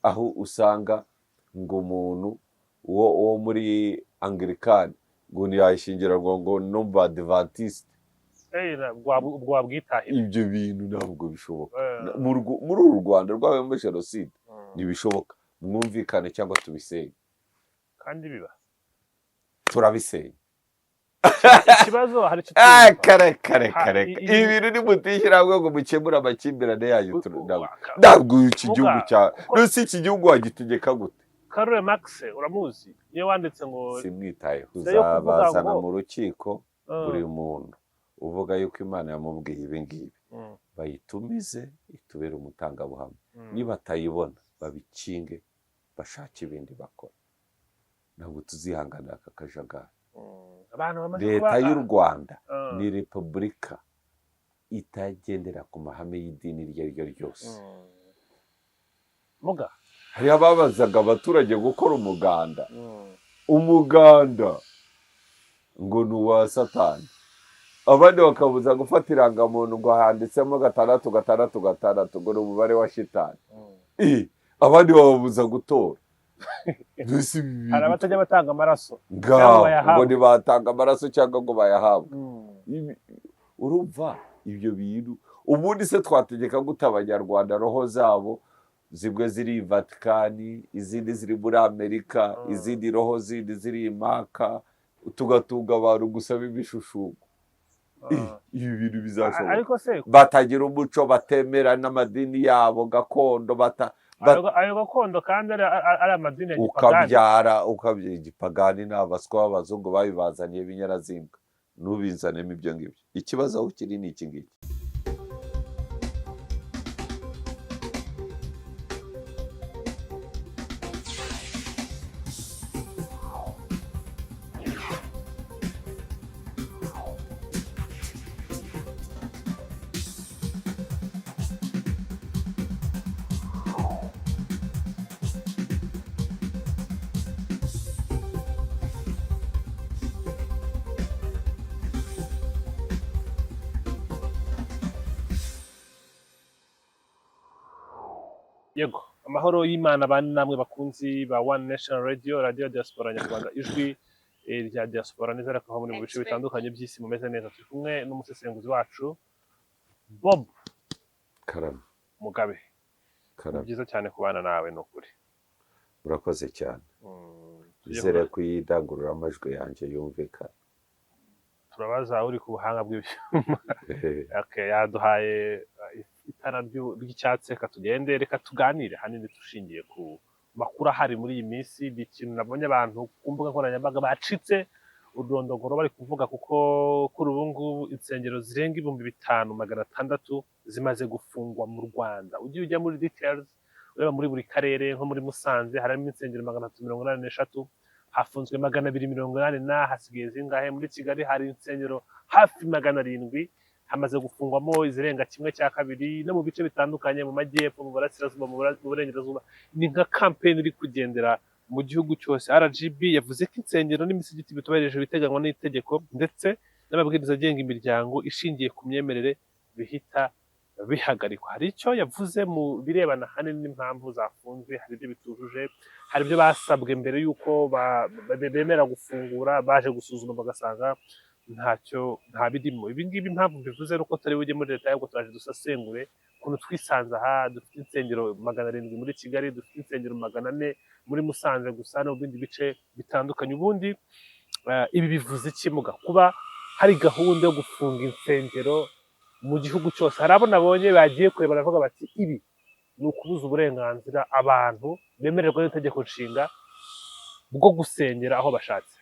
Aho usanga ngo umuntu wo muri Anglikani ngo ntiyashyingirwa ngo no mu Badivantiste. Ubwo wabwitahira. Ibyo bintu ntabwo bishoboka. Muri uru Rwanda rwabayemo jenoside, ntibishoboka. Mwumvikane cyangwa tubisenye. Kandi biba. Turabisenya. Ikibazo hari icyo Ah, tumva. Kare kare. Kare. Ibi bintu nimutishyira hamwe ngo mukemure amakimbirane yanyu, ntabwo iki Muga, gihugu cya kuko none iki gihugu wagitegeka gute? Karl Marx uramuzi, niyo wanditse ngo Simwitayeho. Mbere yo kuvuga Uzabazana ngo mu rukiko buri muntu uvuga yuko Imana yamubwiye ibi ngibi, bayitumize itubere umutangabuhamya. Niba batayibona, babikinge, bashake ibindi bakora. Ntabwo tuzihanganira aka kajagari. Abantu bamaze Leta kuba y'u Rwanda ni repubulika itagendera ku mahame y'idini iryo ari ryo ryose. Muga. Hariho ababazaga abaturage gukora umuganda. Umuganda ngo ni uwa Satani, abandi bakabuza gufata irangamuntu ngo handitsemo 666 ngo ni umubare wa shitani. Abandi bababuza gutora. Mbese ibi Hari bintu abatajya batanga amaraso ngaho cyangwa ngo bayahabwe. Ntibatanga amaraso cyangwa ngo bayahabwe. Urumva ibyo bintu, ubundi se twategeka gute Abanyarwanda roho zabo zimwe ziri i Vatikani, izindi ziri muri Amerika, izindi roho zindi ziri i Maka, tugatunga abantu gusa b'ibishushuko? Ibi bintu bizashoboka? Ariko se Batagira umuco, batemera n'amadini yabo gakondo, bata ayo gakondo kandi ari amadini ya gipagani. Ukabyara igipagani, ni abaswa b'abazungu babibazaniye ibinyarazimbwa. Ntubinzanemo ibyo ngibyo. Ikibazo aho kiri ni iki ngiki. Yego, amahoro y'Imana bane namwe bakunzi ba One Nation Radio, radio diaspora nyarwanda, ijwi rya diaspora. Nizere ko aho muri mu bice bitandukanye by'isi mumeze neza. Turi kumwe n'umusesenguzi wacu Bob Karame. Mugabe. Ni Karame. byiza cyane kubana nawe, ni ukuri. Urakoze cyane. Tujye Nizere ko iyi ndangururamajwi yanjye yumvikana. Turabaza uri ku buhanga bw'ibyuma. Okay, yaduhaye itara ry'icyatsi. Reka tugende, reka tuganire hanini dushingiye ku makuru ahari muri iyi minsi. Ni ikintu nabonye abantu ku mbuga nkoranyambaga bacitse ururondogoro bari kuvuga, kuko kuri ubu ngubu insengero zirenga 5600 zimaze gufungwa mu Rwanda. Ugiye ujya muri details, ureba muri buri karere, nko muri Musanze harimo insengero 383, hafunzwe 280 na hasigaye zingahe? Muri Kigali hari insengero hafi 700, hamaze gufungwamo izirenga kimwe cya kabiri, no mu bice bitandukanye, mu majyepfo, mu burasirazuba, mu burengerazuba. Ni nka kampeni iri kugendera mu gihugu cyose. RGB yavuze ko insengero n'imisigiti bitubahirije ibiteganywa n'itegeko ndetse n'amabwiriza agenga imiryango ishingiye ku myemerere bihita bihagarikwa. Hari icyo yavuze mu birebana ahanini n'impamvu zafunzwe. Hari ibyo bitujuje, hari ibyo basabwe mbere y'uko bemera gufungura, baje gusuzuma bagasanga ntacyo, nta birimo. Ibi ngibi impamvu mbivuze ni uko tutari bujye muri leta, ahubwo turaje dusesengure ukuntu twisanze aha dufite insengero 700 muri Kigali, dufite insengero 400 muri Musanze gusa, no mu bindi bice bitandukanye. Ubundi ibi bivuze iki, Muga, kuba hari gahunda yo gufunga insengero mu gihugu cyose? Hari abo nabonye bagiye kureba baravuga bati ibi ni ukubuza uburenganzira abantu bemererwa n'itegeko nshinga bwo gusengera aho bashatse.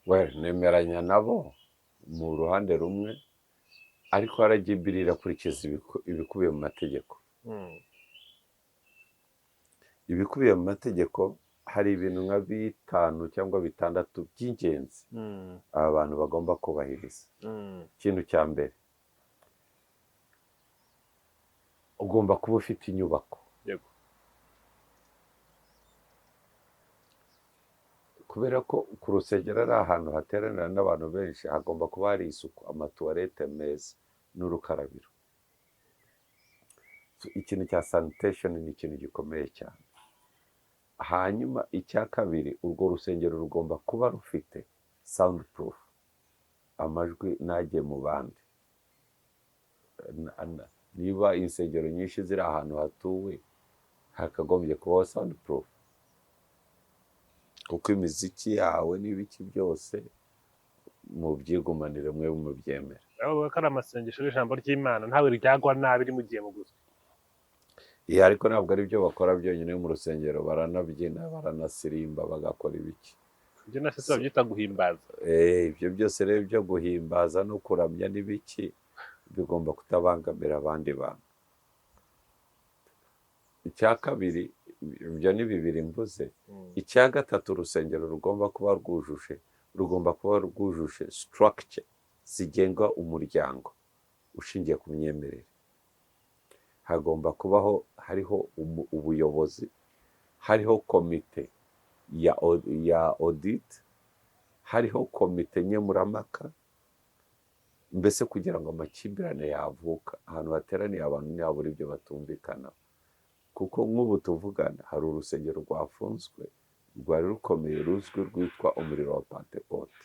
Well, nemeranya nabo mu ruhande rumwe, ariko RGB irakurikiza ibikubiye mu mategeko. Ibikubiye mu mategeko, hari ibintu nka bitanu cyangwa bitandatu by'ingenzi aba bantu bagomba kubahiriza. Ikintu cya mbere, ugomba kuba ufite inyubako. Kubera ko ku rusengero ari ahantu hateranira n'abantu benshi, hagomba kuba hari isuku, amatuwarete meza n'urukarabiro. So, ikintu cya sanitation ni ikintu gikomeye cyane. Hanyuma icya kabiri, urwo rusengero rugomba kuba rufite sound proof, amajwi ntajye mu bandi. Niba insengero nyinshi ziri ahantu hatuwe, hakagombye kubaho sound proof, kuko imiziki yawe n'ibiki byose mubyigumanire mwe mubyemera. Bavuga ko ari amasengesho y'ijambo ry'Imana, ntawe ryagwa nabi rimugiye mu gutwi. Iya, ariko ntabwo ari byo bakora byonyine mu rusengero, baranabyina, baranasirimba, bagakora ibiki. Ibyo na se babyita guhimbaza. Ibyo byose rero byo guhimbaza no kuramya n'ibiki bigomba kutabangamira abandi bantu. Icya kabiri, ibyo ni bibiri mvuze. Icya gatatu, urusengero rugomba kuba rwujuje, rugomba kuba rwujuje structure zigenga umuryango ushingiye ku myemerere. Hagomba kubaho hariho ubuyobozi, hariho komite ya audit, hariho komite nkemurampaka, mbese kugira ngo amakimbirane yavuka ahantu hateraniye abantu ntiyabura ibyo batumvikanaho. Kuko nk'ubu tuvugana hari urusengero rwafunzwe rwari rukomeye ruzwi rwitwa Umuriro wa Pantekote.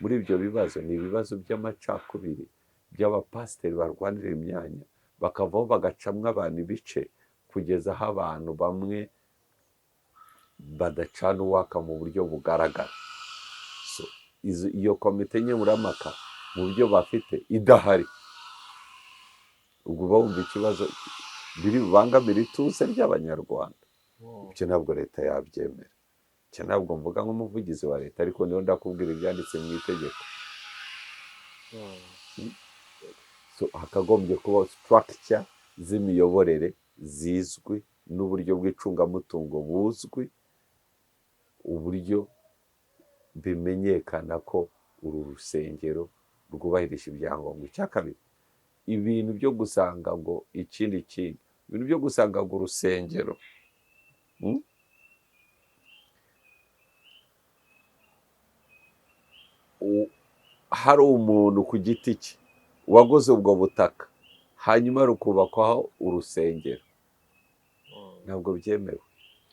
Muri ibyo bibazo ni ibibazo by'amacakubiri by'abapasiteri barwanira imyanya, bakavaho bagacamwo abantu ibice, kugeza aho abantu bamwe badacana uwaka mu buryo bugaragara. So, iyo komite nkemurampaka mu byo bafite idahari, ubwo uba wumva ikibazo biri bubangamire ituze ry'Abanyarwanda. Ibyo ntabwo leta yabyemera. Icyo ntabwo mvuga nk'umuvugizi wa leta, ariko niyo ndakubwira ibyanditse mu itegeko. So, hakagombye kuba structure z'imiyoborere zizwi n'uburyo bw'icungamutungo buzwi, uburyo bimenyekana ko uru rusengero rwubahirije ibyangombwa. Icya kabiri, ibintu byo gusanga ngo ikindi kindi, ibintu byo gusanga ngo urusengero, hari umuntu ku giti cye waguze ubwo butaka, hanyuma rukubakwaho urusengero, ntabwo byemewe.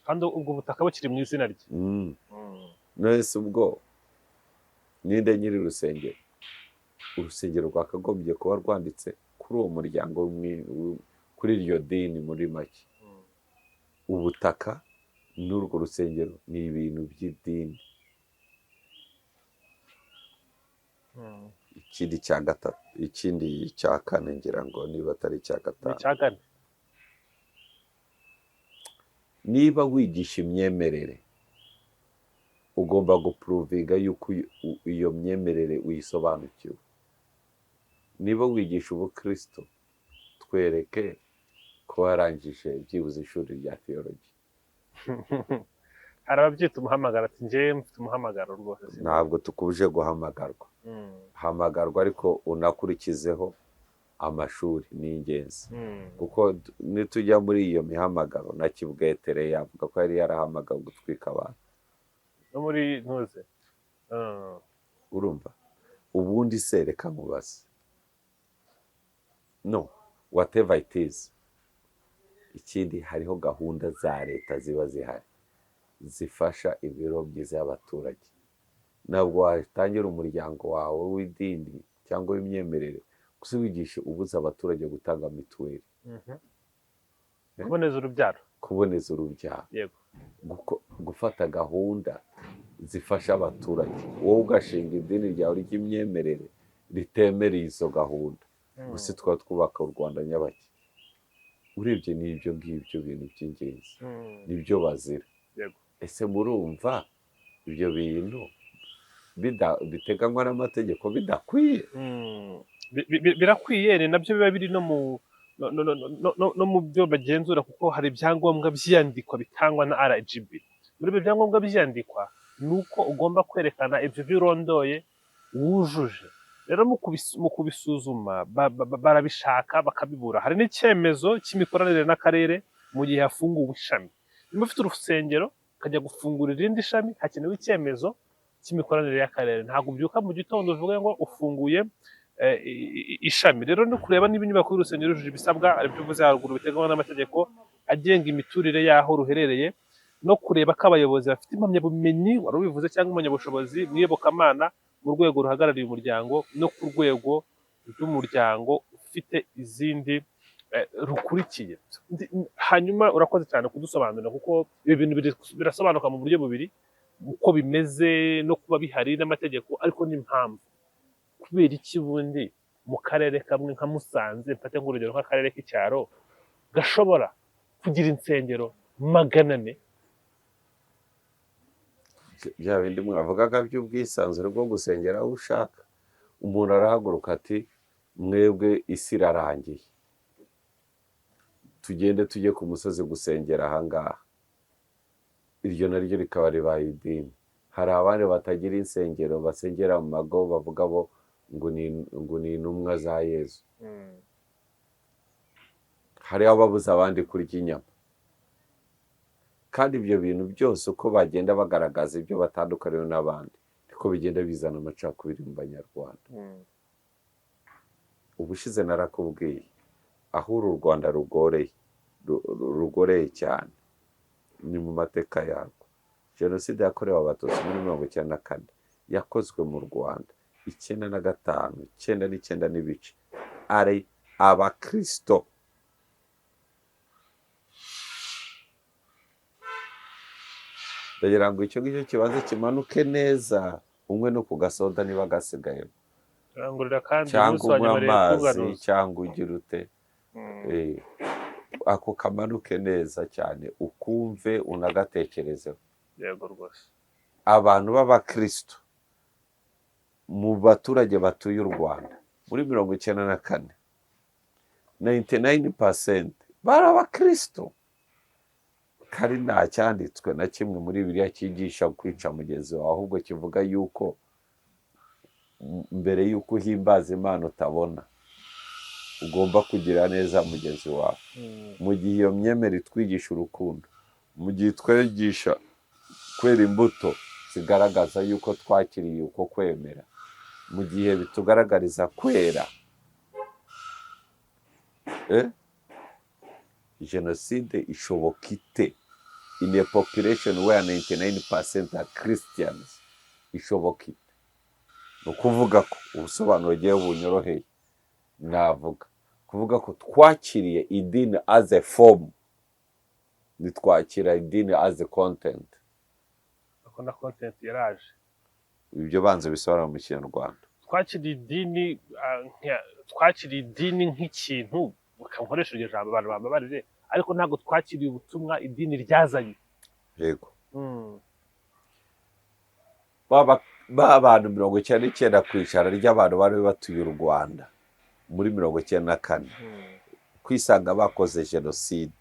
Kandi ubwo butaka bukiri mu izina rye. None se ubwo ninde nyiri urusengero? Urusengero rwakagombye kuba rwanditse kuri uwo muryango, kuri iryo dini muri make. Ubutaka n'urwo rusengero ni ibintu by'idini. Ikindi cya gatatu, ikindi cya kane, ngira ngo niba atari icya Ni gatanu. icya kane. Niba wigisha imyemerere, ugomba guprovinga yuko iyo myemerere uyisobanukiwe. Niba wigisha ubukristo, twereke ko warangije byibuze ishuri rya theology. Hari ababyita umuhamagaro, ati njyewe mfite umuhamagaro rwose. Ntabwo tukubuje guhamagarwa. Hamagarwa, ariko unakurikizeho amashuri, ni ingenzi. Kuko nitujya muri iyo mihamagaro, na Kibwetere yavuga ko yari yarahamagawe gutwika abantu. No muri ntuze. Urumva, ubundi se reka nkubaze, no whatever it is. Ikindi, hariho gahunda za leta ziba zihari zifasha imibereho myiza y'abaturage. Ntabwo watangira umuryango wawe w'idini cyangwa w'imyemerere gusa wigisha ubuza abaturage gutanga mituweli. Kuboneza urubyaro. Kuboneza urubyaro. Gufata gahunda zifasha abaturage, wowe ugashinga idini ryawe ry'imyemerere ritemereye izo gahunda gusa, twaba twubaka u Rwanda nyabaki? Urebye n'ibyo ngibyo bintu by'ingenzi nibyo bazira. Ese murumva ibyo bintu biteganywa n'amategeko bidakwiye? Birakwiye, ni nabyo biba biri no mu no, no, no, no, no, no mu byo bagenzura, kuko hari ibyangombwa by'iyandikwa bitangwa na RGB. Muri ibyo byangombwa by'iyandikwa ni uko ugomba kwerekana ibyo birondoye wujuje. Rero mu kubisuzuma barabishaka bakabibura. Hari n'icyemezo cy'imikoranire n'akarere mu gihe hafunguwe ishami. Niba ufite urusengero ukajya gufungura irindi shami, hakenewe icyemezo cy'imikoranire y'akarere. Ntabwo ubyuka mu gitondo uvuge ngo ufunguye ishami rero no kureba niba inyubako y'urusengero yujuje ibisabwa, aribyo uvuze haruguru, biteganywa n'amategeko agenga imiturire y'aho ruherereye, no kureba ko abayobozi bafite impamyabumenyi wari ubivuze cyangwa impamyabushobozi mu iyobokamana mu rwego ruhagarariye umuryango no ku rwego rw'umuryango ufite izindi rukurikiye. Hanyuma urakoze cyane kudusobanurira, kuko ibi bintu birasobanuka mu buryo bubiri, uko bimeze no kuba bihari n'amategeko, ariko n'impamvu kubera iki bundi mu karere kamwe nka Musanze, mfate nk'urugero nk'akarere k'icyaro gashobora kugira insengero 400. Bya bindi mwavugaga by'ubwisanzure bwo gusengera aho ushaka, umuntu arahaguruka ati: "Mwebwe isi irarangiye, tugende tujye ku musozi gusengera ahangaha." Iryo naryo rikaba ribaye idini. Hari abandi batagira insengero, basengera mu mago, bavuga bo ngo ni intumwa za Yezu. Hariho ababuza abandi kurya inyama. Kandi ibyo bintu byose, uko bagenda bagaragaza ibyo batandukaniyeho n'abandi, niko bigenda bizana amacakubiri mu Banyarwanda. Ubushize narakubwiye aho uru Rwanda rugoreye, rugoreye cyane, ni mu mateka yarwo. Jenoside yakorewe Abatutsi muri 94 yakozwe mu Rwanda 95, 99 n'ibice ari abakirisito. Ndagira ngo icyo ngicyo kibanze kimanuke neza, unywe no ku gasoda niba gasigayemo. Turangurira kandi cyangwa umunsi wa unywe nyuma rero amazi kuganuza. Cyangwa ugira ute. Ako kamanuke neza cyane, ukumve, unagatekerezeho. Yego rwose. Abantu b'abakristo mu baturage batuye u Rwanda muri 94, 99% bari abakristo, kandi nta cyanditswe na kimwe muri Bibiliya cyigisha kwica mugenzi wawe, ahubwo kivuga yuko mbere y'uko uhimbaza Imana utabona, ugomba kugira neza mugenzi wawe. Mu gihe iyo myemerere itwigisha urukundo, mu gihe itwigisha kwera imbuto zigaragaza yuko twakiriye uko kwemera, mu gihe bitugaragariza kwera, jenoside ishoboka ite in a population where 99% are Christians? Ishoboka ite? Ni ukuvuga ko ubusobanuro bugiye bunyoroheye, navuga kuvuga ko twakiriye idini as a form, ntitwakira idini as a content. Ako na content yaraje. Ibyo banza bisobanura mu Kinyarwanda. Twakiriye idini nk'ikintu, nkoresha iryo jambo abantu bambabarire, ariko ntabwo twakiriye ubutumwa idini ryazanye. Yego. Ba bantu 99% ry'abantu bari batuye u Rwanda muri 94, kwisanga bakoze jenoside,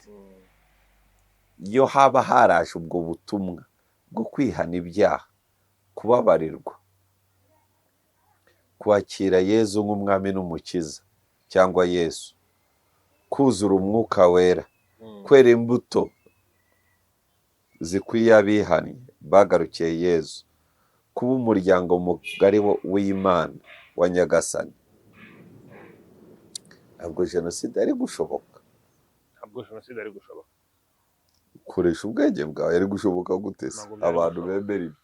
iyo haba haraje ubwo butumwa bwo kwihana ibyaha, kubabarirwa, kwakira Yezu nk'umwami n'umukiza cyangwa Yesu, kuzura Umwuka Wera, kwera imbuto zikwiye abihannye bagarukiye Yezu, kuba umuryango mugari w'Imana wa Nyagasani, ntabwo jenoside yari gushoboka. Ntabwo jenoside yari gushoboka. Koresha ubwenge bwawe, yari gushoboka gute se? Ntabwo byari Abantu gushoboka. bemera ibyo.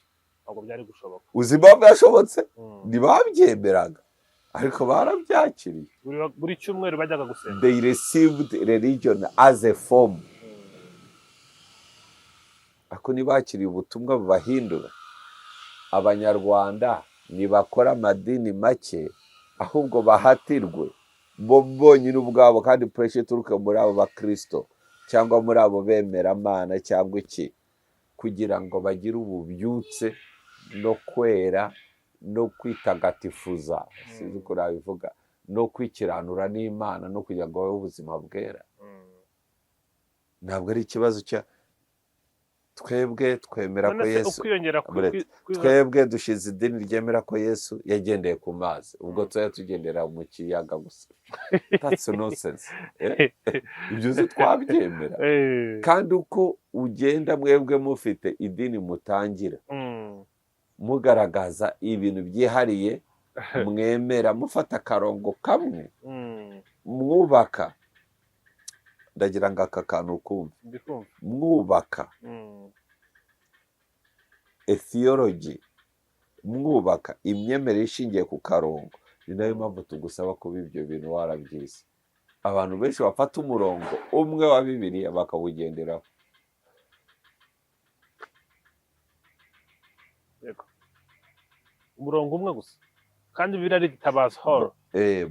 Ntabwo byari gushoboka. Uzi impamvu yashobotse? Ntibabyemeraga, ariko barabyakiriye. Buri cyumweru bajyaga gusenga. They received religion as a form, ariko ntibakiriye ubutumwa bubahindura. Abanyarwanda ntibakora amadini make, ahubwo bahatirwe bo bonyine ubwabo, kandi pressure ituruka muri abo bakristo cyangwa muri abo bemeramana cyangwa iki, kugira ngo bagire ububyutse no kwera no kwitagatifuza, sinzi uko nabivuga, no kwikiranura n'Imana, no kugira ngo babeho ubuzima bwera. Ntabwo ari ikibazo cya twebwe twemera ko None se Yesu ukwiyongera Buretse, twebwe dushize idini ryemera ko Yesu yagendeye ku mazi, ubwo tujya tugendera mu kiyaga gusa? That's nonsense. Ibyo uzi twabyemera? Kandi uko ugenda mwebwe mufite idini mutangira, mugaragaza ibintu byihariye. Mwemera mufata akarongo kamwe mwubaka, ndagira ngo aka kantu kumve. Ndi kumva. Mwubaka a theology, mwubaka imyemerere ishingiye ku karongo. Ni nayo mpamvu tugusaba kuba ibyo bintu warabyize. Abantu benshi bafata umurongo umwe wa Bibiliya bakawugenderaho. Yego. Umurongo umwe gusa, kandi Bibiliya ari igitabazo horo.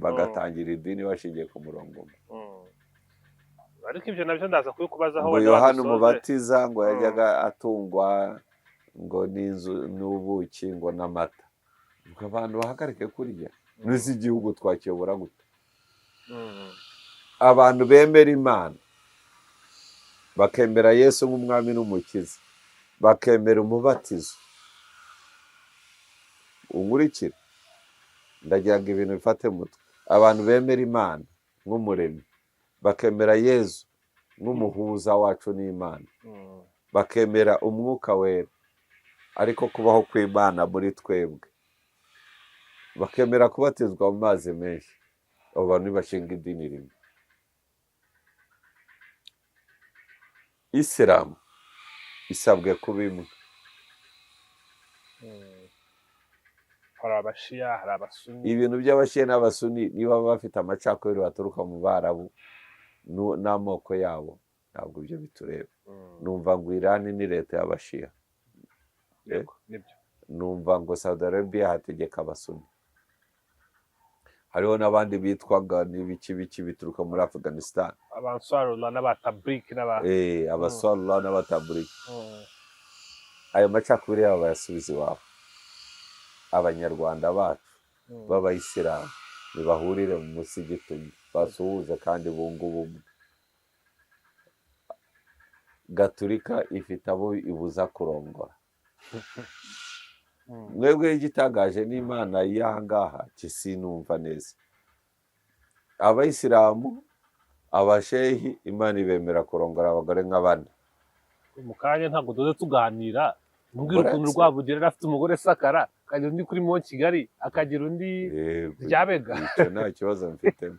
Bagatangira idini bashingiye ku murongo umwe. Ariko ibyo nabyo ndaza kubikubazaho Ngo wenda Yohana badusoze. Umubatiza ngo yajyaga atungwa ngo n'inzu n'ubuki ngo n'amata, ngo abantu bahagarike kurya. N'izi igihugu twakiyobora gute? Abantu bemera Imana, bakemera Yesu nk'umwami n'umukiza, bakemera umubatizo, unkurikire, ndagira ngo ibintu bifate mu mutwe. Abantu bemera Imana nk'umuremyi, bakemera Yesu nk'umuhuza wacu n'Imana, bakemera Umwuka Wera, ariko kubaho kw'Imana muri twebwe, bakemera kubatizwa mu mazi menshi, abo bantu ntibashinga idini rimwe. Isilamu isabwe kuba imwe. Hari Abashiya, hari Abasuni. Ibintu by'Abashiya n'Abasuni, niba bafite amacakubiri baturuka mu Barabu n'amoko yabo, ntabwo ibyo bitureba. Numva ngo Irani ni leta y'Abashiya. Yego, nibyo. Numva ngo Saudi Arabia hategeka Abasuni, hariho n'abandi bitwaga n'ibiki biki bituruka muri Afghanistan. Abanswarula n'Abatabriki n'aba Abaswalula n'Abataburiki. Ayo macakubiri yabo bayasubiza iwabo. Abanyarwanda bacu b'Abayisilamu ntibahurire mu musigiti umwe, basuhuze kandi bunge ubumwe. Gaturika ifite abo ibuza kurongora. Mwebwe igitangaje n'Imana y'ahangaha kisinumva neza. Abayisilamu, abashehi, Imana ibemera kurongora abagore nka bane. Mu kanya ntabwo tuze tuganira, mbwira ukuntu Uretse- Rwabugiri yari afite umugore Sakara, akagira undi kuri Mo Kigali, akagira undi Yego, Ryabega. Icyo nta kibazo mfitemo.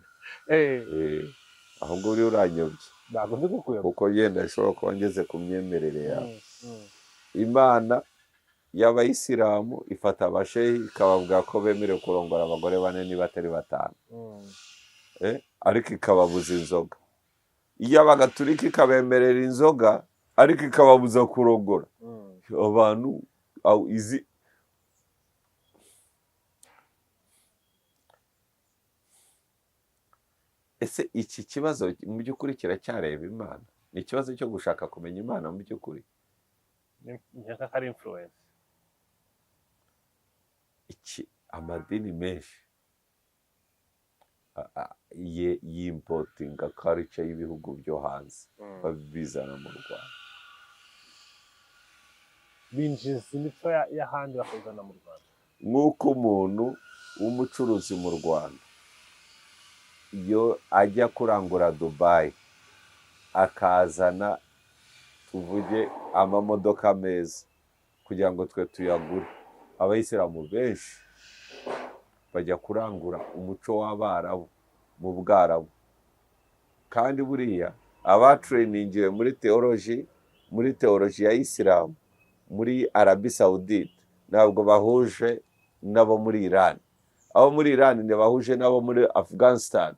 Ahubwo uri uranyobye. Ntabwo ndi kukuyobya. Kuko yenda ishobora kuba ngeze ku myemerere yawe. Imana y'Abayisilamu ifata abashehi ikababwira ko bemerewe kurongora abagore bane niba atari batanu. Ariko ikababuza inzoga. Iy'Abagatulika ikabemerera inzoga ariko ikababuza kurongora. Abantu izi ese iki kibazo mu by'ukuri kiracyareba Imana? Ni ikibazo cyo gushaka kumenya Imana mu by'ukuri? Nkeka ko ari influence. Iki amadini menshi yimpotinga culture y'ibihugu byo hanze, babizana mu Rwanda. Binjiza imico y'ahandi bakayizana mu Rwanda. Nk'uko umuntu w'umucuruzi mu Rwanda iyo ajya kurangura Dubayi akazana, tuvuge, amamodoka meza kugira ngo twe tuyagure, Abayisilamu benshi bajya kurangura umuco w'Abarabu mu Bwarabu. Kandi buriya abatrainingiwe muri theology ya Isilamu muri Arabi Saudite ntabwo bahuje n'abo muri Iran, abo muri Iran ntibahuje n'abo muri Afghanistan.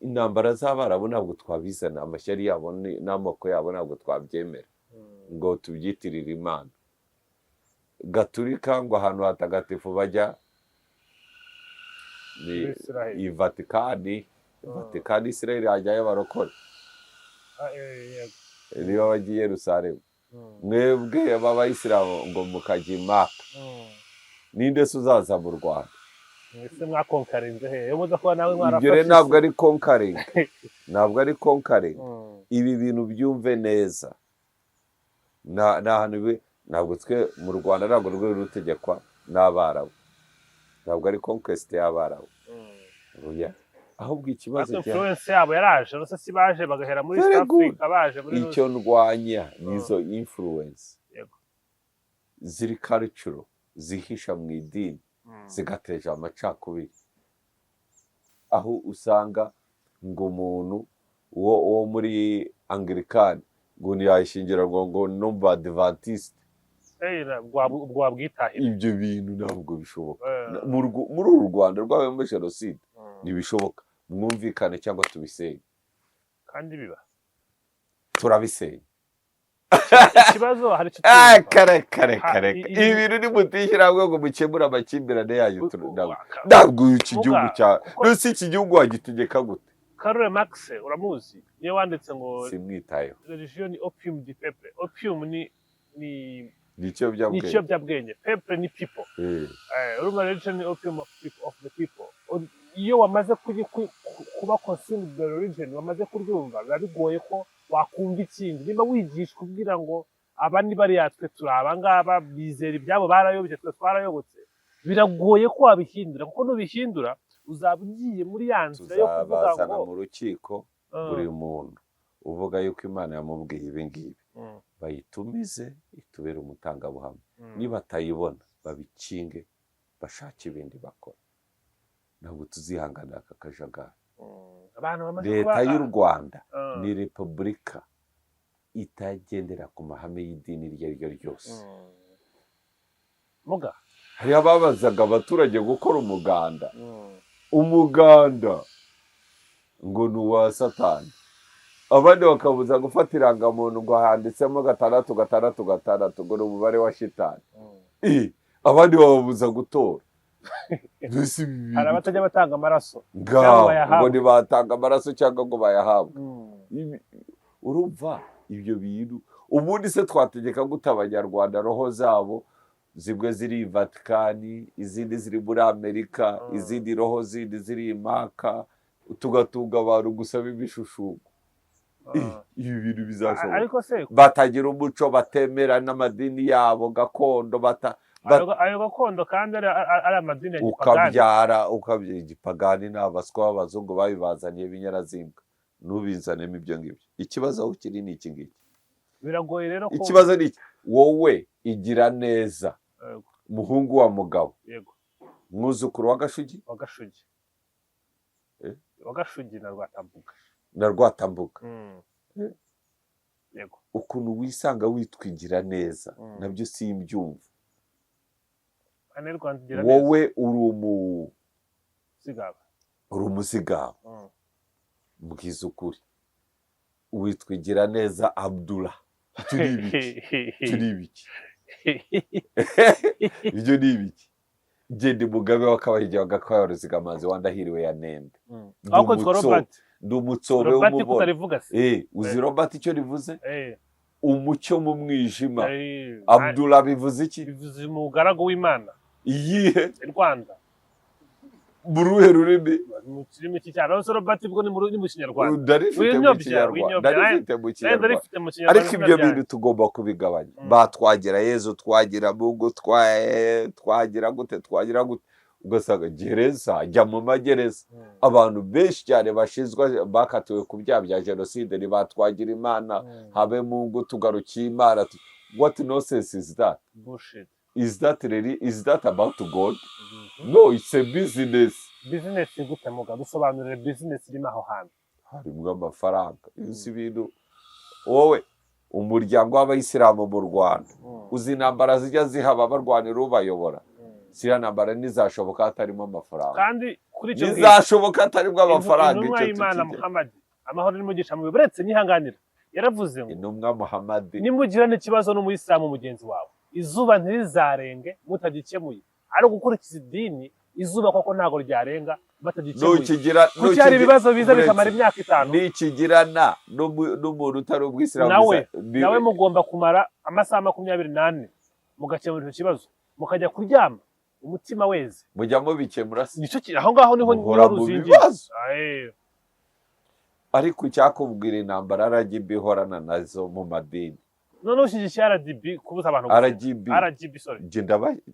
Intambara z'Abarabu ntabwo twabizana, amashyari yabo n'amoko yabo ntabwo twabyemera ngo tubyitirire Imana. Gaturika ngo ahantu hatagatifu bajya ni Muri Israel. I Vatikani. Vatikani, Israel hajyayo abarokore. Yego. Niba bagiye i Yerusalemu, mwebwe b'Abayisilamu ngo mukajya i Maka. Ninde se uzaza mu Rwanda? Mwese mwakonkarinze he? Iyo muza kuba nawe Ibyo mwarafashe rero ntabwo isi. ari conquering, ntabwo ari conquering. Ibi bintu byumve neza. Ni ahantu ntabwo twe mu Rwanda ntabwo rwari rutegekwa n'Abarabu, ntabwo ari conquest y'Abarabu. Oya, ahubwo ikibazo Ariko cya influence yabo yaraje, rero si baje bagahera muri Very East good. Africa, baje muri Icyo ndwanya nizo influence ziri cultural zihisha mu idini. Zigateje amacakubiri, aho usanga ngo umuntu wo muri Anglikani ngo ntiyashyingira ngo no mu Badivantiste. Rwabwitahira. Ibyo bintu ntabwo bishoboka. Muri uru Rwanda rwabayemo jenoside, ntibishoboka. Mwumvikane cyangwa tubisenye. Kandi biba. Turabisenya. Ikibazo hari icyo Ah, twumva. kare kare kare. Ibi bintu nimutishyira hamwe ngo mukemure amakimbirane yanyu, ntabwo iki Muga, gihugu cya kuko none iki gihugu wagitegeka gute? Karl Marx uramuzi, niyo wanditse ngo Simwitayeho. religion ni opium du peuple. Opium ni Ni ni ikiyobyabwenge. ikiyobyabwenge. Peuple ni people. Urumva, religion ni opium of the people. Iyo wamaze kuba consumed by religion, wamaze kuryumva, biba bigoye ko wakumva ikindi. Niba wigishwa ubwira ngo aba ni bariya, twe turi aba ngaba, bizera ibyabo barayobye, twe twarayobotse, biragoye ko wabihindura, kuko nubihindura uzaba ugiye muri ya nzira yo kuvuga Tuzabazana ngo mu rukiko. Buri muntu uvuga yuko Imana yamubwiye ibi ngibi, bayitumize itubere umutangabuhamya. Nibatayibona, babikinge, bashake ibindi bakora. Ntabwo tuzihanganira aka kajagari. Abantu bamaze Leta kuba y'u Rwanda ni repubulika itagendera ku mahame y'idini iryo ari ryo ryose. Muga. Hariho ababazaga abaturage gukora umuganda. Umuganda ngo ni uwa Satani. Abandi bakabuza gufata irangamuntu ngo handitsemo 666, ngo ni umubare wa shitani. Abandi bababuza gutora. Mbese ibi Hari bintu abatajya batanga amaraso ngaho cyangwa bayahabwe. Ngo ntibatanga amaraso cyangwa ngo bayahabwe. Urumva ibyo bintu, ubundi se twategeka gute abanyarwanda roho zabo zimwe ziri i Vatikani, izindi ziri muri Amerika, izindi roho zindi ziri i Maka, tugatunga abantu gusa b'ibishushuko? Ibi bintu bizashoboka? Ariko se Batagira umuco, batemera n'amadini yabo gakondo, bata ayo gakondo kandi ari amadini ya gipagani. Ukabyara igipagani, ni abaswa b'abazungu babibazaniye b'inyarazimbwa. Ntubizanemo ibyo ngibyo. Ikibazo aho kiri ni iki ngiki. Biragoye rero ko Ikibazo ni iki: wowe igira neza, muhungu wa mugabo, mwuzukuru wa Gashugi, wa Gashugi. Eh? Wa Gashugi na Rwatambuga. Na Rwatambuga. Eh? Yego. Ukuntu wisanga witwigira neza, nabyo simbyumva. Ane Rwanda igira neza. Wowe uri Sigaba. Uri umusigabo. Mbwiza ukuri, witwigira neza Abdullah, turi ibiki? Turi ibiki? Ibyo ni ibiki? Genda Mugabe w'Akabahiga wa Gakwaya wa Ruzigamanzi wa Ndahiriwe ya Nembe. Ndi Ahubwo twa Robert. Ndi umutsobe Robert w'umubona. Kutarivuga se? Uzi Robert icyo rivuze? Umucyo mu mwijima. Abdullah bivuze iki? Bivuze umugaragu w'Imana. Iyihe? I Rwanda. Mu ruhe rurimi? Mu kirimi cy'icyaro. Robert ubwo ni mu Kinyarwanda. Ndarifite mu Winyobya, Kinyarwanda. winyobya. Ndarifite mu Nawe Kinyarwanda. ndarifite mu Kinyarwanda. Ariko Izina ibyo ryanjye. bintu tugomba kubigabanya. Batwagira Yezu, twagira Mungu, twagira gute, twagira gute, ugasanga gereza, jya mu magereza, abantu benshi cyane bashinzwe, bakatiwe ku byaha bya jenoside ntibatwagira Imana, habe Mungu, tugarukiye Imana. What nonsense is that? Bullshit. Is that really, is that about God? Mhm. No, it's a business. Business gute, muga? Dusobanurire business irimo aho hantu. Harimo amafaranga. Uzi ibintu wowe, umuryango w'abayisilamu mu Rwanda, uzi intambara zijya zihaba barwanira ubayobora? Ziriya ntambara ntizashoboka hatarimo amafaranga. Kandi kuri icyo ngicyo, Ntizashoboka hatarimo amafaranga. intumwa Icyo y'Imana tukijya. Muhammad, amahoro n'umugisha mu, buretse nyihanganira, yaravuze ngo Intumwa Muhammad. nimugirana ikibazo n'umuyisilamu mugenzi wawe, izuba ntirizarenge mutagikemuye. Ari ugukurikiza idini, izuba koko ntabwo ryarenga batagikemuye. Nukigira Kuki hari ibibazo biza Uretse, bikamara imyaka 5? Nikigirana n'umuntu utari umwisilamu, Nawe, nawe mugomba kumara amasaha 24 mugakemura icyo kibazo, mukajya kuryama umutima weze. Mujya mubikemura se? Nicyo aho ngaho niho Muhora niho mu ruzingiye. bibazo. Aye. Ariko icyakubwira intambara RGB ihorana nazo mu madini. Noneho ushyigikiye RDB kubuza abantu gufunga. RGB. RGB, sorry.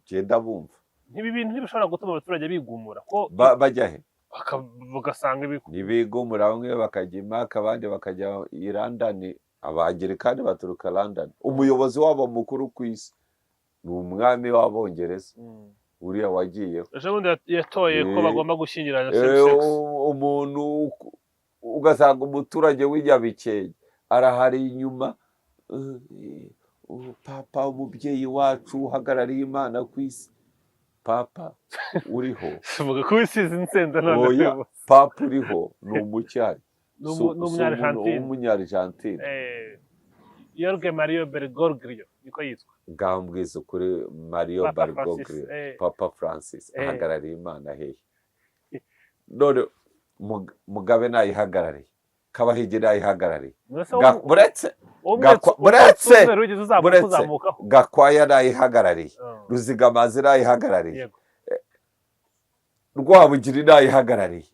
Genda bumva. Ntibi bintu ntibishobora gutuma abaturage bigumura ko Bajya he? Bagasanga ibi Ntibigumura, bamwe bakajya i Maka, abandi bakajya i London. Abangirikani baturuka London. Umuyobozi wabo mukuru ku isi ni umwami w'Abongereza. Uriya wagiyeho Ejo bundi yatoye ko bagomba gushyingirana same sex. Umuntu ugasanga umuturage w'Inyabikenke arahari inyuma, papa umubyeyi wacu uhagarariye Imana ku isi, papa uriho. Tuvuga ko wisize insenda none. Oya, papa uriho ni umucyari. Ni Umunyargentine. W'Umunyargentine. Jorge Mario Bergoglio niko yitwa. Ngambwiza ukuri, Mario Papa Francis, Bergoglio, Papa Francis ahagarariye Imana hehe? None Mugabe nayihagarariye, Kabahigi nayihagarariye, Mbese buretse wowe buretse umweru wigeze uzamuka buretse uzamukaho? Gakwaya nayihagarariye, Ruzigamazi nayihagarariye, Rwabugiri nayihagarariye.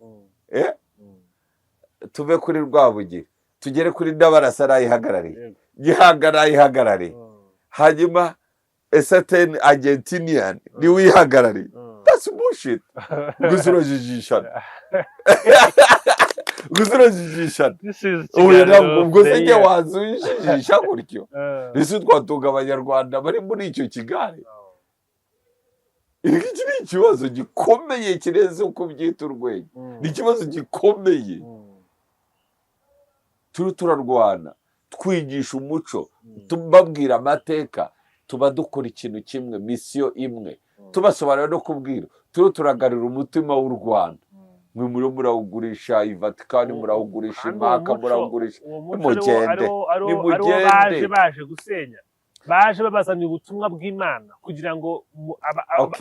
Tuve kuri Rwabugiri tugere kuri Ndabarasa nayihagarariye, Gihanga nayihagarariye, hanyuma a certain Argentinian niwe uyihagarariye. That's bullshit. Gusa urajijishana, gusa urajijishana. This is Ubu Kiganiro ntabwo ubwo of the se njye year. waza ujijisha gutyo? Ese twatunga Abanyarwanda bari muri icyo kigare? Iki ni ikibazo gikomeye kirenze uko ubyita urwenya. Ni ikibazo gikomeye. Turi turarwana, twigisha umuco, tubabwira amateka, tuba dukora ikintu kimwe, mission imwe, tubasobanurira no kubwira, turiho turagarura umutima w'u Rwanda. Mwe muriho murawugurisha i Vatikani, murawugurisha Kandi uwo impaka, muco, murawugurisha. uwo muco Nimugende, ariwo nimugende. baje gusenya, baje babazaniye ubutumwa bw'Imana kugira ngo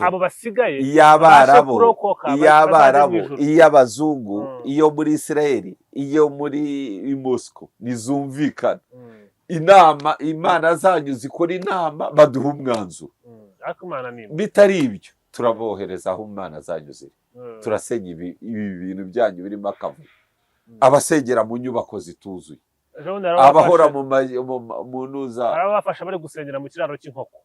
abo basigaye babashe Iy'Abarabu, kurokoka, bazajye mu iy'Abarabu, ijuru. iy'abazungu, iyo muri Isirayeli, iyo muri Moscow ntizumvikana. Inama, imana zanyu zikora inama, baduha umwanzuro. Ariko Imana ni imwe. Bitari ibyo turabohereza aho imana zanyu ziri. Turasenya ibi bintu byanyu birimo akavuyo, abasengera mu nyubako zituzuye, Ejo bundi abahora mu ntuza. hari ababafasha bari gusengera mu kiraro cy'inkoko,